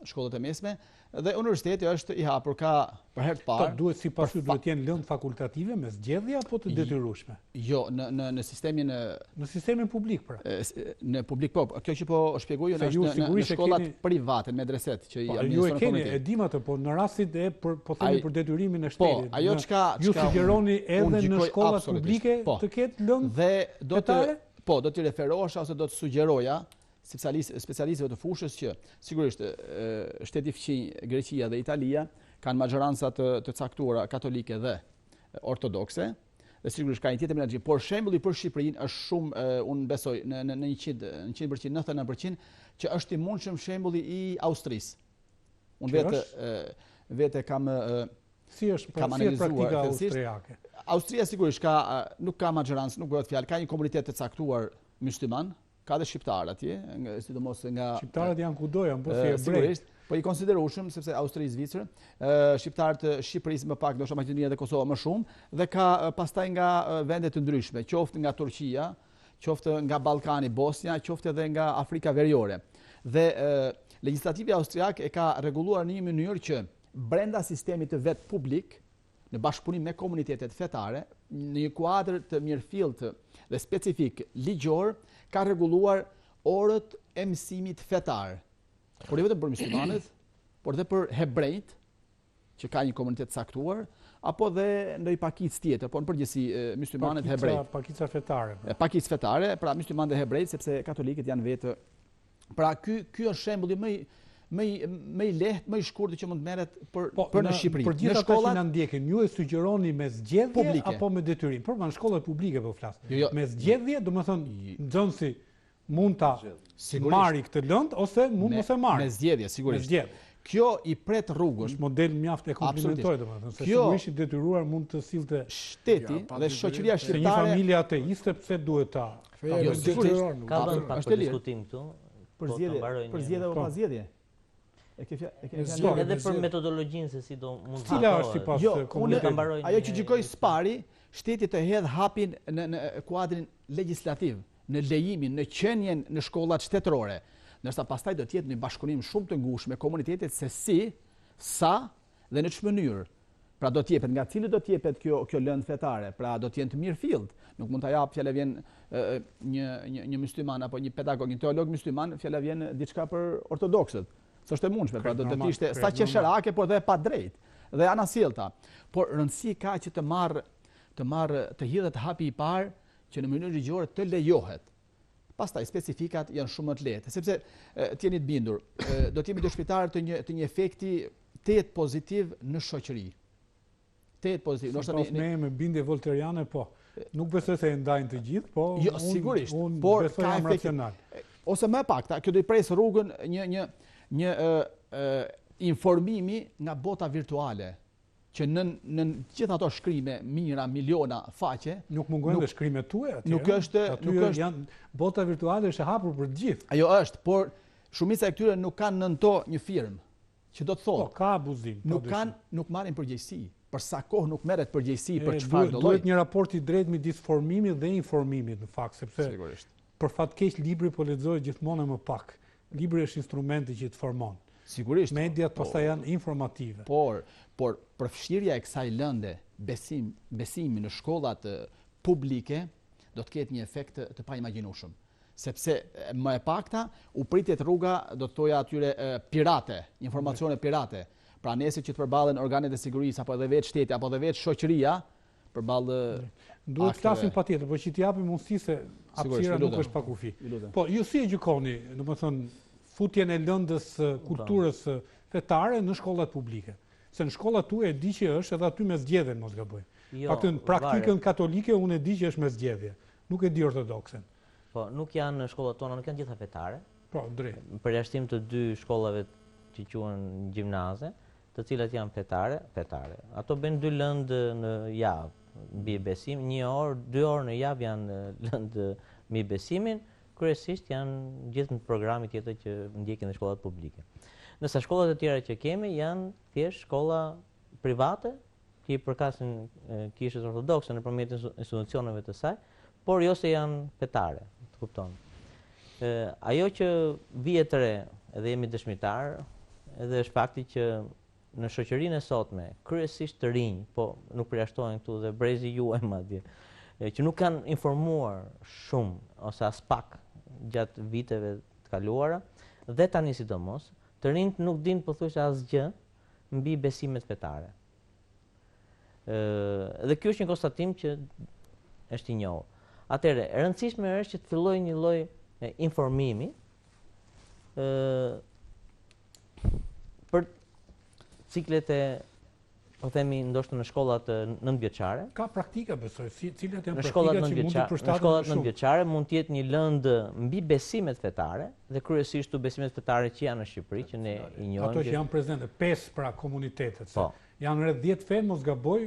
shkollat e mesme dhe universiteti është i hapur ka për herë të parë. Po duhet sipas ju duhet të jenë lëndë fakultative me zgjedhje apo të detyrueshme? Jo, në në në sistemin në sistemin publik pra. Në publik po, kjo që po shpjegoj unë është në, në shkollat keni... private, medreset që i po, administron komuniteti. Ju e keni, e dim atë, po në rastin e për po themi për detyrimin e po, shtetit. Po, ajo çka ju sugjeroni edhe në shkollat publike po. të ketë lëndë dhe do të po, do t'i referohesha ose do të sugjeroja specialistëve të fushës që sigurisht shteti fqinj Greqia dhe Italia kanë maxhoranca të të caktuara katolike dhe ortodokse dhe sigurisht ka një tjetër menaxhim, por shembulli për Shqipërinë është shumë unë besoj në në në 100 100% 99% që është i mundshëm shembulli i Austrisë. Unë vetë vetë kam Si është pra, si është praktika austriake? Austria sigurisht ka nuk ka maxhorancë, nuk bëhet fjalë, ka një komunitet të caktuar mysliman, Ka dhe shqiptarë atje, sidomos nga Shqiptarët janë kudo, janë po si hebrej. Sigurisht, po i konsiderueshëm sepse Austri, Zvicër, shqiptarë të Shqipërisë më pak, ndoshta Maqedonia dhe Kosova më shumë, dhe ka pastaj nga vende të ndryshme, qoftë nga Turqia, qoftë nga Ballkani, Bosnja, qoftë edhe nga Afrika Veriore. Dhe legjislativi austriak e ka rregulluar në një mënyrë që brenda sistemit të vet publik, në bashkëpunim me komunitetet fetare, në një kuadër të mirëfilltë dhe specifik ligjor, ka rregulluar orët e mësimit fetar. Por jo vetëm për myslimanët, por dhe për hebrejt, që ka një komunitet caktuar, apo dhe ndonjë pakicë tjetër, por në përgjithësi myslimanët hebrejt. Pakica fetare. Pra. Pakicë fetare, pra myslimanët dhe hebrejt, sepse katolikët janë vetë Pra ky ky është shembulli më i më i më i lehtë, më i shkurtër që mund të merret për po, për në, Shqipëri. Për gjithë ata që na ndjekin, ju e sugjeroni me zgjedhje publike. apo me detyrim? Por në shkollat publike po flas. Jo, jo. Me zgjedhje, domethënë nxënësi mund ta marrë këtë lëndë ose mund mos e marrë. Me zgjedhje, sigurisht. Me zgjedhje. Kjo i pret rrugën. Është model mjaft e komplimentoj domethënë, se sigurisht i detyruar mund të sillte shteti dhe shoqëria shqiptare. Se një familje ateiste pse duhet ta Feja jo, detyron. Ka vend pak për diskutim këtu. Për po, zgjedhje, për zgjedhje apo po. pa zgjedhje? E ke e ke fjalën. Edhe për metodologjinë se si do mund të Cila është sipas jo, komunitetit? Ajo që gjykoj së pari, shteti të hedh hapin në në kuadrin legjislativ, në lejimin, në qenien në shkollat shtetërore, ndërsa pastaj do të jetë një bashkëpunim shumë të ngushtë me komunitetet se si, sa Dhe në ç'mënyrë? Pra do të jepet, nga cili do të jepet kjo kjo lëndë fetare? Pra do të jenë të mirëfilltë. Nuk mund ta japë fjala vjen një një një mysliman apo një pedagog, një teolog mysliman, fjala vjen diçka për ortodoksët. S'është e mundshme, pra do të ishte sa qesharake, por dhe e padrejtë dhe anasjellta. Por rëndësi ka që të marrë të marrë të hidhet hapi i parë që në mënyrë ligjore të lejohet. Pastaj specifikat janë shumë më të lehtë, sepse të jeni të bindur, do të jemi dëshmitarë të një të një efekti tejet pozitiv në shoqëri. Tejet pozitiv. Ndoshta ne me me bindje volteriane po. Nuk besoj se e ndajnë të gjithë, po jo, unë, sigurisht, unë por besoj jam racional. Ose më e pakta, kjo do i presë rrugën një një një ë ë informimi nga bota virtuale që nën nën gjithë ato shkrime mijëra miliona faqe nuk mungojnë dhe shkrimet tuaja atje. Nuk është aty nuk është janë bota virtuale është e hapur për të gjithë. Ajo është, por shumica e këtyre nuk kanë nën to një firmë, që do të thotë. Po ka abuzim. Po nuk kanë, nuk marrin përgjegjësi. Për sa kohë nuk merret përgjegjësi për çfarë do lloj. Duhet një raport i drejtë midis formimit dhe informimit në fakt, sepse sigurisht. Për fat keq libri po lexohet gjithmonë e më pak. Libri është instrumenti që të formon. Sigurisht. Mediat po, pastaj janë informative. Por, por përfshirja e kësaj lënde, besim, besimi në shkollat publike do të ketë një efekt të, të paimagjinueshëm. Sepse më e pakta u pritet rruga, do të thoja atyre pirate, informacione pirate. Pra nesër që të përballen organet e sigurisë apo edhe vetë shteti apo edhe vetë shoqëria, përballë Duhet të flasim patjetër, por që t'i japim mundësi se hapësira nuk është pa kufi. Po, ju si e gjykoni, domethënë, futjen e lëndës kulturës fetare në shkollat publike? Se në shkollat tuaja e di që është edhe aty me zgjedhje, mos gaboj. Jo, Paktën praktikën katolike unë e di që është me zgjedhje, nuk e di ortodoksen. Po, nuk janë në shkollat tona, nuk janë gjitha fetare. Po, drejt. Në përjashtim të dy shkollave që quhen gjimnaze, të cilat janë fetare, fetare. Ato bëjnë dy lëndë në javë mbi besim, një orë, dy orë në javë janë lëndë mbi besimin, kryesisht janë gjithë në programi tjetër që ndjekin në shkollat publike. Ndërsa shkollat e tjera që kemi janë thjesht shkolla private që i përkasin kishës ortodokse nëpërmjet institucioneve të saj, por jo se janë fetare, të kupton. Ë ajo që vihet re, edhe jemi dëshmitar, edhe është fakti që në shoqërinë e sotme, kryesisht të rinj, po nuk përjashtohen këtu dhe brezi juaj madje, që nuk kanë informuar shumë ose aspak gjatë viteve të kaluara dhe tani sidomos, të rinjtë nuk dinë pothuajse asgjë mbi besimet fetare. Ë dhe ky është një konstatim që është i njohur. Atëherë, e rëndësishme është që të fillojë një lloj informimi ë për ciklet e po themi ndoshta në shkollat nëntëvjeçare. Ka praktika besoj, si cilat janë praktikat që mund të përshtaten në shkollat nëntëvjeçare mund të jetë një lëndë mbi besimet fetare dhe kryesisht të besimet fetare që janë në Shqipëri, që ne i njohim. Ato që janë prezente, pesë pra komunitetet. Po. Janë rreth 10 fe, mos gaboj,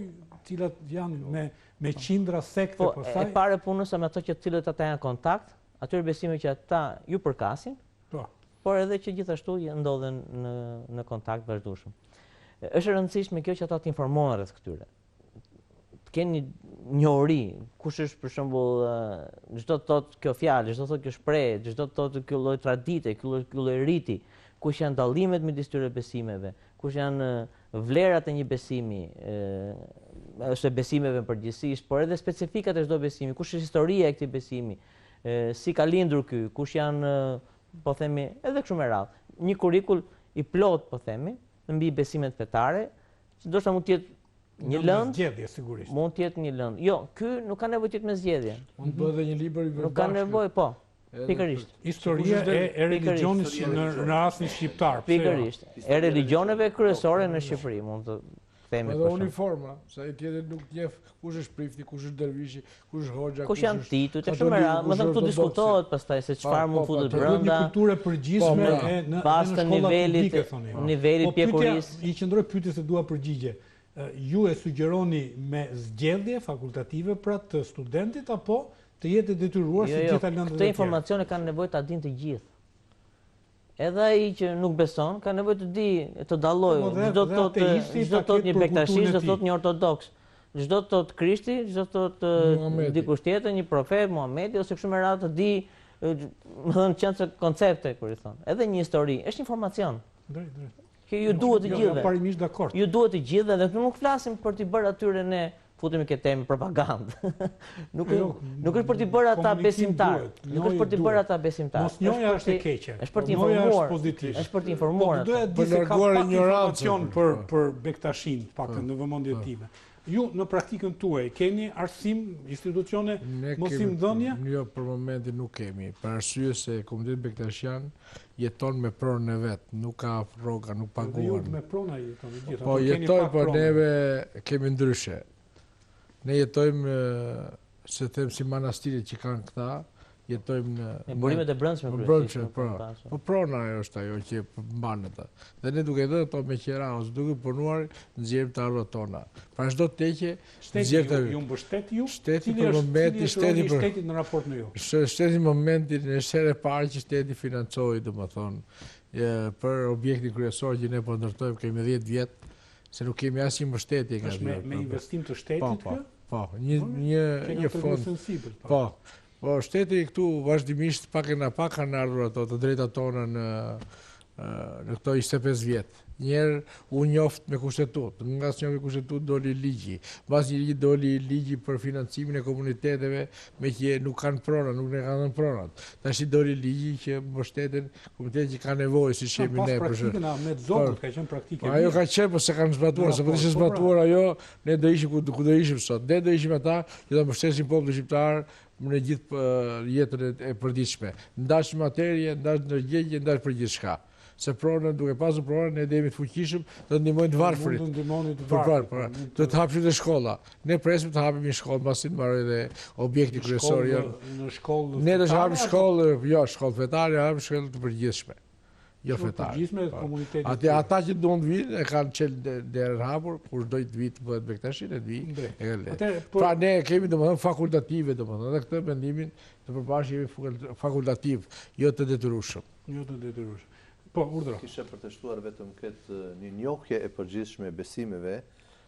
cilat janë me me qindra sekte po, pastaj. Po, e para punës me ato që të cilët ata janë kontakt, atyre besimeve që ata ju përkasin. Po. Por edhe që gjithashtu ndodhen në në kontakt vazhdueshëm. Është e rëndësishme kjo që ata të informohen rreth këtyre. Të kenë një njohuri, kush është për shembull, ç'do të thotë kjo fjalë, ç'do të thotë kjo shprehje, ç'do të thotë kjo lloj tradite, ky lloj ky lloj riti, kush janë dallimet midis këtyre besimeve, kush janë vlerat e një besimi, ose besimeve në përgjithësisht, por edhe specifikat e çdo besimi, kush është historia e këtij besimi, si ka lindur ky, kush janë, po themi, edhe kështu me radhë. Një kurrikul i plotë, po themi, mbi besimet fetare, që ndoshta mund të jetë një lëndë, zgjedhje sigurisht. Mund të jetë një lëndë. Jo, ky nuk ka nevojë të jetë me zgjedhje. Mund të bëhet edhe një libër i përbashkët. Nuk ka nevojë, po. Pikërisht. Historia e, e religjionit në në rastin shqiptar. Jo? Pikërisht. E religjioneve kryesore në Shqipëri, mund të themi për shembull. Edhe uniforma, se ai tjetër nuk njeh kush është prifti, kush është dervishi, kush është hoxha, kush janë titujt, e kështu me radhë. Domethënë këtu diskutohet pastaj se çfarë mund të futet brenda. Një kulturë e përgjithshme po, e në në shkollat publike thoni. Nivelit po, pjekurisë. I qëndroj pyetjes se dua përgjigje. Ju e sugjeroni me zgjedhje fakultative pra të studentit apo të jetë e detyruar jo, si jo, gjitha lëndët e tjera? Këtë informacion e kanë nevojë ta dinë të gjithë. Edhe ai që nuk beson, ka nevojë të di, të dallojë, po, ç'do të thotë, ç'do të thotë një bektashi, ç'do të thotë një ortodoks, ç'do të thotë Krishti, ç'do të thotë dikush tjetër, një profet, Muhamedi ose kështu me radhë të di, domethënë qenë se koncepte kur i thonë. Edhe një histori, është informacion. Drejt, drejt. Që ju duhet të jo, gjithëve. Jo, parimisht dakord. Ju duhet të gjithëve dhe nuk flasim për t'i bërë atyre ne futemi ke temi propagandë. nuk jo, nuk është për t'i bërë ata besimtar. Nuk është për t'i bërë ata besimtar. Mosnjohja është e keqe. Është për t'i informuar. Është për t'i informuar. Po doja të di se ka pak informacion për për Bektashin, të paktën në vëmendjen time. Ju në praktikën tuaj keni arsim, institucione mësimdhënie? Jo, për momentin nuk kemi. Për arsye se komuniteti bektashian jeton me pronën e vet, nuk ka rroga, nuk paguan. Dhe ju me prona jetoni gjithë, po jetojmë, po neve kemi ndryshe. Ne jetojmë se them si manastiret që kanë këta, jetojmë në... Në burimet e brendshme, kryesisht. Brendshme, po. Po prona ajo është ajo që mban atë. Dhe ne duke dhënë ato me qera ose duke punuar, nxjerrim të ardhurat tona. Pra çdo teqe nxjerr të ju mbështet ju? Shteti për momentin, shteti për shtetit në raport me ju. Shteti në momentin është hera e parë që shteti financoi, domethënë, për objektin kryesor që ne po ndërtojmë kemi 10 vjet se nuk kemi asnjë mbështetje nga Është me, me investim të shtetit po, po, po, një një një fond sensibël. Po. po. Po shteti këtu vazhdimisht pak e nga pak kanë ardhur ato të drejtat tona në në këto 25 vjet. Njëherë u njoft me kushtetutë, nga u njoft me kushtetutë doli ligji. Mbas një ligji doli ligji për financimin e komuniteteve meqë nuk kanë prona, nuk ne kanë dhënë pronat. Tashi doli ligji që mbështeten komunitetet që kanë nevojë, siç jemi ne. Pas praktikën e Ahmet Zogut, ka qenë praktikë e mirë. Ajo ka qenë, po s'e kanë zbatuar, se po të ishte po pra. zbatuar ajo, ne do ishim ku, ku do ishim sot. Ne do ishim ata që do mbështesim popullin shqiptar në gjithë jetën e përditshme. Ndash në materie, ndash në ndërgjegje, ndash për gjithçka. Se pronën, duke pasur pronën, ne do jemi të fuqishëm, do të ndihmojmë të varfrit. Mund të ndihmoni të varfrit. Po, po, do të hapim dhe shkolla. Ne presim të hapim një shkollë mbasi të mbarojë dhe objekti kryesor. Në shkollë Ne do të hapim shkollë, jo, shkollë fetare, hapim shkollë të përgjithshme. Jo fetare. Përgjithshme të po. komunitetit. Aty ata që duan të vinë e kanë çel derën hapur, kush do të vijë të bëhet bektashi, le të vijë. E kanë lënë. Po- pra ne kemi domethënë fakultative domethënë, edhe këtë mendimin të përbashkët jemi fakultativ, jo të detyrueshëm. Jo të detyrueshëm. Po, urdhëro. Kisha për të shtuar vetëm këtë një njohje e përgjithshme e besimeve,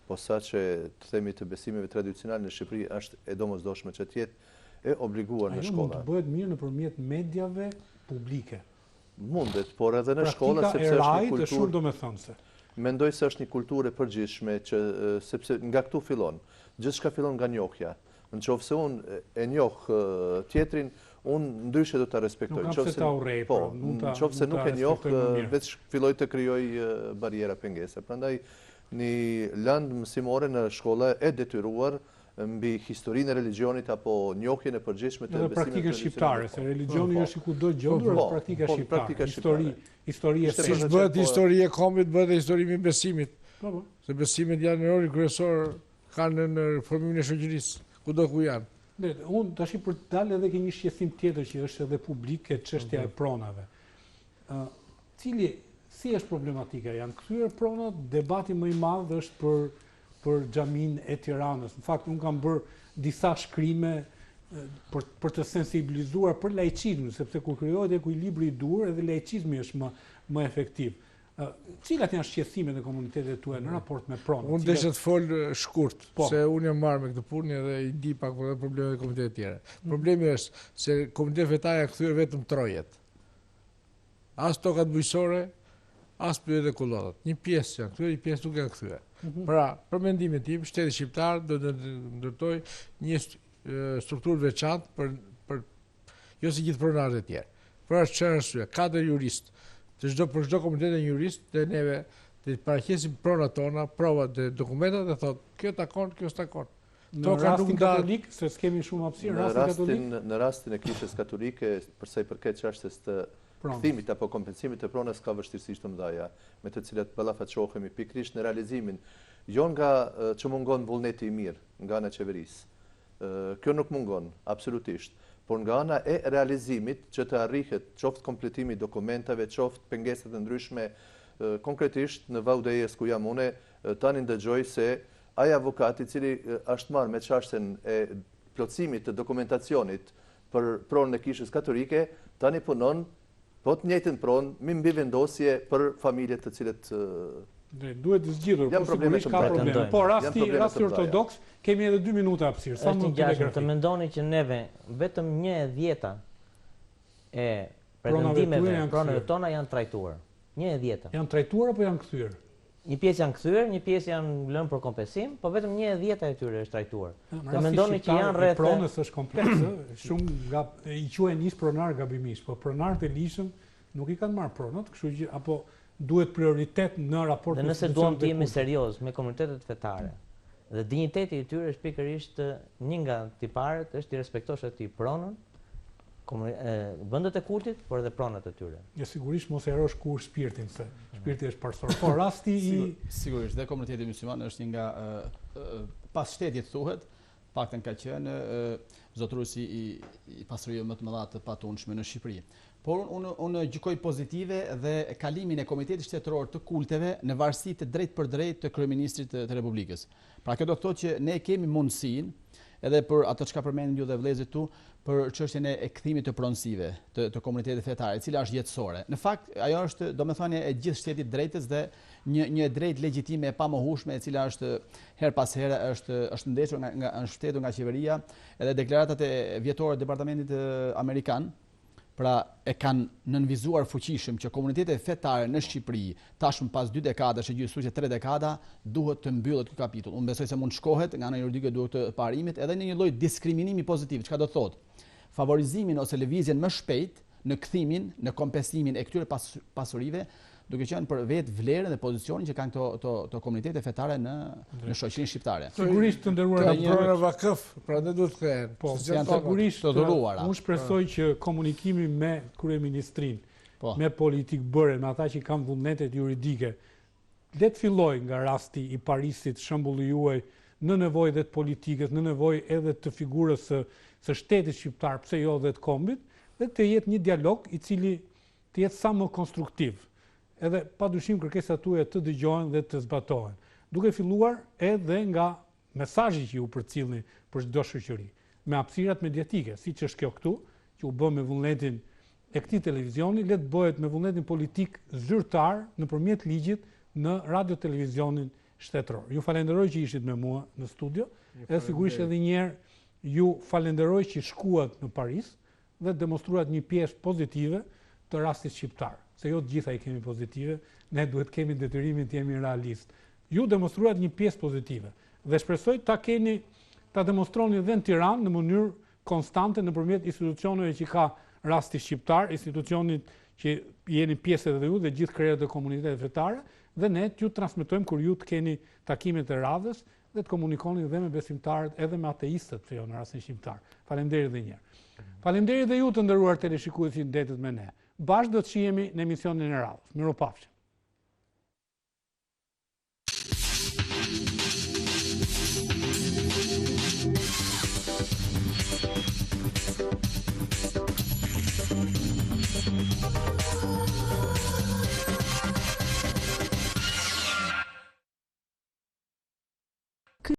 posaçe të themi të besimeve tradicionale në Shqipëri është e domosdoshme që të jetë e obliguar në shkolla. Ajo mund të bëhet mirë nëpërmjet mediave publike. Mundet, por edhe në shkolla sepse është një kulturë. Praktika e RAI-t është shumë domethënëse. Mendoj se është një kulturë e përgjithshme që sepse nga këtu fillon. Gjithçka fillon nga njohja. Në qoftë se unë e njoh tjetrin, unë ndryshe do ta respektoj. Nuk kam pse ta urrej, po, pra, në qoftë se nuk e njoh, veç filloj të krijoj barriera pengesa. Prandaj një lëndë mësimore në shkolla e detyruar mbi historinë e religjionit apo njohjen e përgjithshme të besimeve praktikën shqiptare, se religjioni po. është i kudo gjendur, është po, praktika po, shqiptare, histori, histori e Siç bëhet histori e kombit, bëhet histori e besimit. Po, po. Se besimet janë në rolin kryesor kanë në formimin e shoqërisë, kudo ku janë. Ne, unë tash për të dalë edhe ke një shqetësim tjetër që është edhe publik ke çështja e mhm. pronave. Ë, cili si është problematika? Janë kthyer pronat, debati më i madh është për për xhaminë e Tiranës. Në fakt unë kam bërë disa shkrime për për të sensibilizuar për laicizmin, sepse kur krijohet ekuilibri i duhur, edhe laicizmi është më më efektiv. Cilat janë shqetësimet në komunitetet tuaja në raport me pronat? Unë desha të fol shkurt, po. se unë jam marrë me këtë punë edhe i di pak për problemet e komunitetet tjera. Mm. Problemi është se komunitetet fetare janë kthyer vetëm trojet. As tokat bujqësore, as pyjet e kullotat. Një pjesë janë kthyer, një pjesë nuk janë kthyer. Mhm. Pra, për mendimin tim, shteti shqiptar do të ndërtojë një strukturë të veçantë për për jo si gjithë pronarët e tjerë. Për çfarë arsye? Katër juristë, të çdo për çdo komunitet një jurist dhe neve të paraqesim pronat tona, provat dhe dokumentat dhe thotë, kjo takon, kjo s'takon. Në rastin katolik, se s'kemi shumë hapësirë, në rastin katolik? Në rastin e kishës katolike, për sa i përket çështjes të kthimit apo kompensimit të pronës ka vështirësi të mëdha, me të cilat ballafaqohemi pikërisht në realizimin, jo nga që mungon vullneti i mirë nga ana e qeverisë. Kjo nuk mungon, absolutisht, por nga ana e realizimit që të arrihet, qoftë kompletimi i dokumentave, qoftë pengesat e ndryshme, konkretisht në Vau Dejës ku jam une, tani ndëgjoj se Ai avokat i cili është marrë me çështjen e plotësimit të dokumentacionit për pronën e Kishës Katolike, tani punon po të njëjtën pronë me mbivendosje për familjet të cilët Dhe duhet të zgjidhur, po sigurisht ka probleme. Po rasti rasti ortodoks, kemi edhe 2 minuta hapësirë, sa më telegrafik. Të mendoni që neve vetëm 1/10 e pretendimeve pronave tona janë trajtuar. 1/10. Janë trajtuar apo janë kthyer? Një pjesë janë kthyer, një pjesë janë lënë për kompensim, po vetëm 1/10 e tyre është trajtuar. Të mendoni që janë rreth pronës është kompleks, ë, shumë nga i quajnë ish pronarë gabimisht, po pronarët e ligjshëm nuk i kanë marrë pronat, kështu që apo duhet prioritet në raport me Dhe nëse duam të jemi serioz me komunitetet fetare. Dhe dinjiteti i tyre është pikërisht një nga tiparet është t'i respektosh atij pronën, vendet e kultit, por edhe pronat e tyre. E sigurisht mos e harrosh kurrë shpirtin, se shpirti është parësor. Po rasti i sigurisht dhe komuniteti musliman është një nga pas shtetit thuhet, paktën ka qenë zotëruesi i, i pasurive më të mëdha të patundshme në Shqipëri. Por unë unë gjykoj pozitive dhe kalimin e Komitetit Shtetëror të Kulteve në varësi të drejtpërdrejtë të kryeministrit të, të Republikës. Pra kjo do të thotë që ne kemi mundësinë edhe për ato çka përmendën ju dhe vëllezërit tu për çështjen e kthimit të pronësive të, të komunitetit fetar, e cila është jetësore. Në fakt, ajo është domethënie e gjithë shtetit drejtës dhe një një e drejtë legjitime e pamohueshme e cila është herë pas here është është ndeshur nga, nga është mbështetur nga qeveria edhe deklaratat e vjetore të departamentit amerikan pra e kanë nënvizuar fuqishëm që komunitetet fetare në Shqipëri tashmë pas dy dekadash e gjysmë ose tre dekada duhet të mbyllet ky kapitull. Unë besoj se mund të shkohet nga ana juridike duhet të parimit edhe në një lloj diskriminimi pozitiv, çka do të thotë favorizimin ose lëvizjen më shpejt në kthimin, në kompensimin e këtyre pas, pasurive, duke qenë për vetë vlerën dhe pozicionin që kanë këto këto këto komunitete fetare në në shoqërinë shqiptare. Sigurisht të nderuar janë prona vakëf, prandaj duhet të kthehen. Po, janë sigurisht të dhuruara. Unë shpresoj që komunikimi me kryeministrinë, po. me politikëbërjen, me ata që kanë vullnetet juridike, le të fillojë nga rasti i Parisit, shembulli juaj, në nevojë dhe të politikës, në nevojë edhe të figurës së së shtetit shqiptar, pse jo dhe të kombit, dhe të jetë një dialog i cili të jetë sa më konstruktiv. Edhe padyshim kërkesat tuaja të dëgjohen dhe të zbatohen. Duke filluar edhe nga mesazhi që ju përcillni për çdo shoqëri, me hapësirat mediatike, siç është kjo këtu, që u bë me vullnetin e këtij televizioni, le të bëhet me vullnetin politik zyrtar nëpërmjet ligjit në Radio Televizionin Shtetëror. Ju falenderoj që ishit me mua në studio, edhe sigurisht edhe një herë ju falenderoj që shkuat në Paris dhe demonstruat një pjesë pozitive të rastit shqiptar, se jo të gjitha i kemi pozitive, ne duhet kemi detyrimin të jemi realistë. Ju demonstruat një pjesë pozitive dhe shpresoj ta keni ta demonstroni edhe në Tiranë në mënyrë konstante nëpërmjet institucioneve që ka rasti shqiptar, institucionit që jeni pjesë edhe ju dhe gjithë krerët e komuniteteve fetare dhe ne t'ju transmetojmë kur ju të keni takimet e radhës dhe të komunikoni dhe me besimtarët edhe me ateistët, pse jo në rastin shqiptar. Faleminderit edhe një herë. Faleminderit dhe ju të nderuar teleshikues që ndetët me ne. Bashkë do të shihemi në emisionin e radhës. Mirupafshim.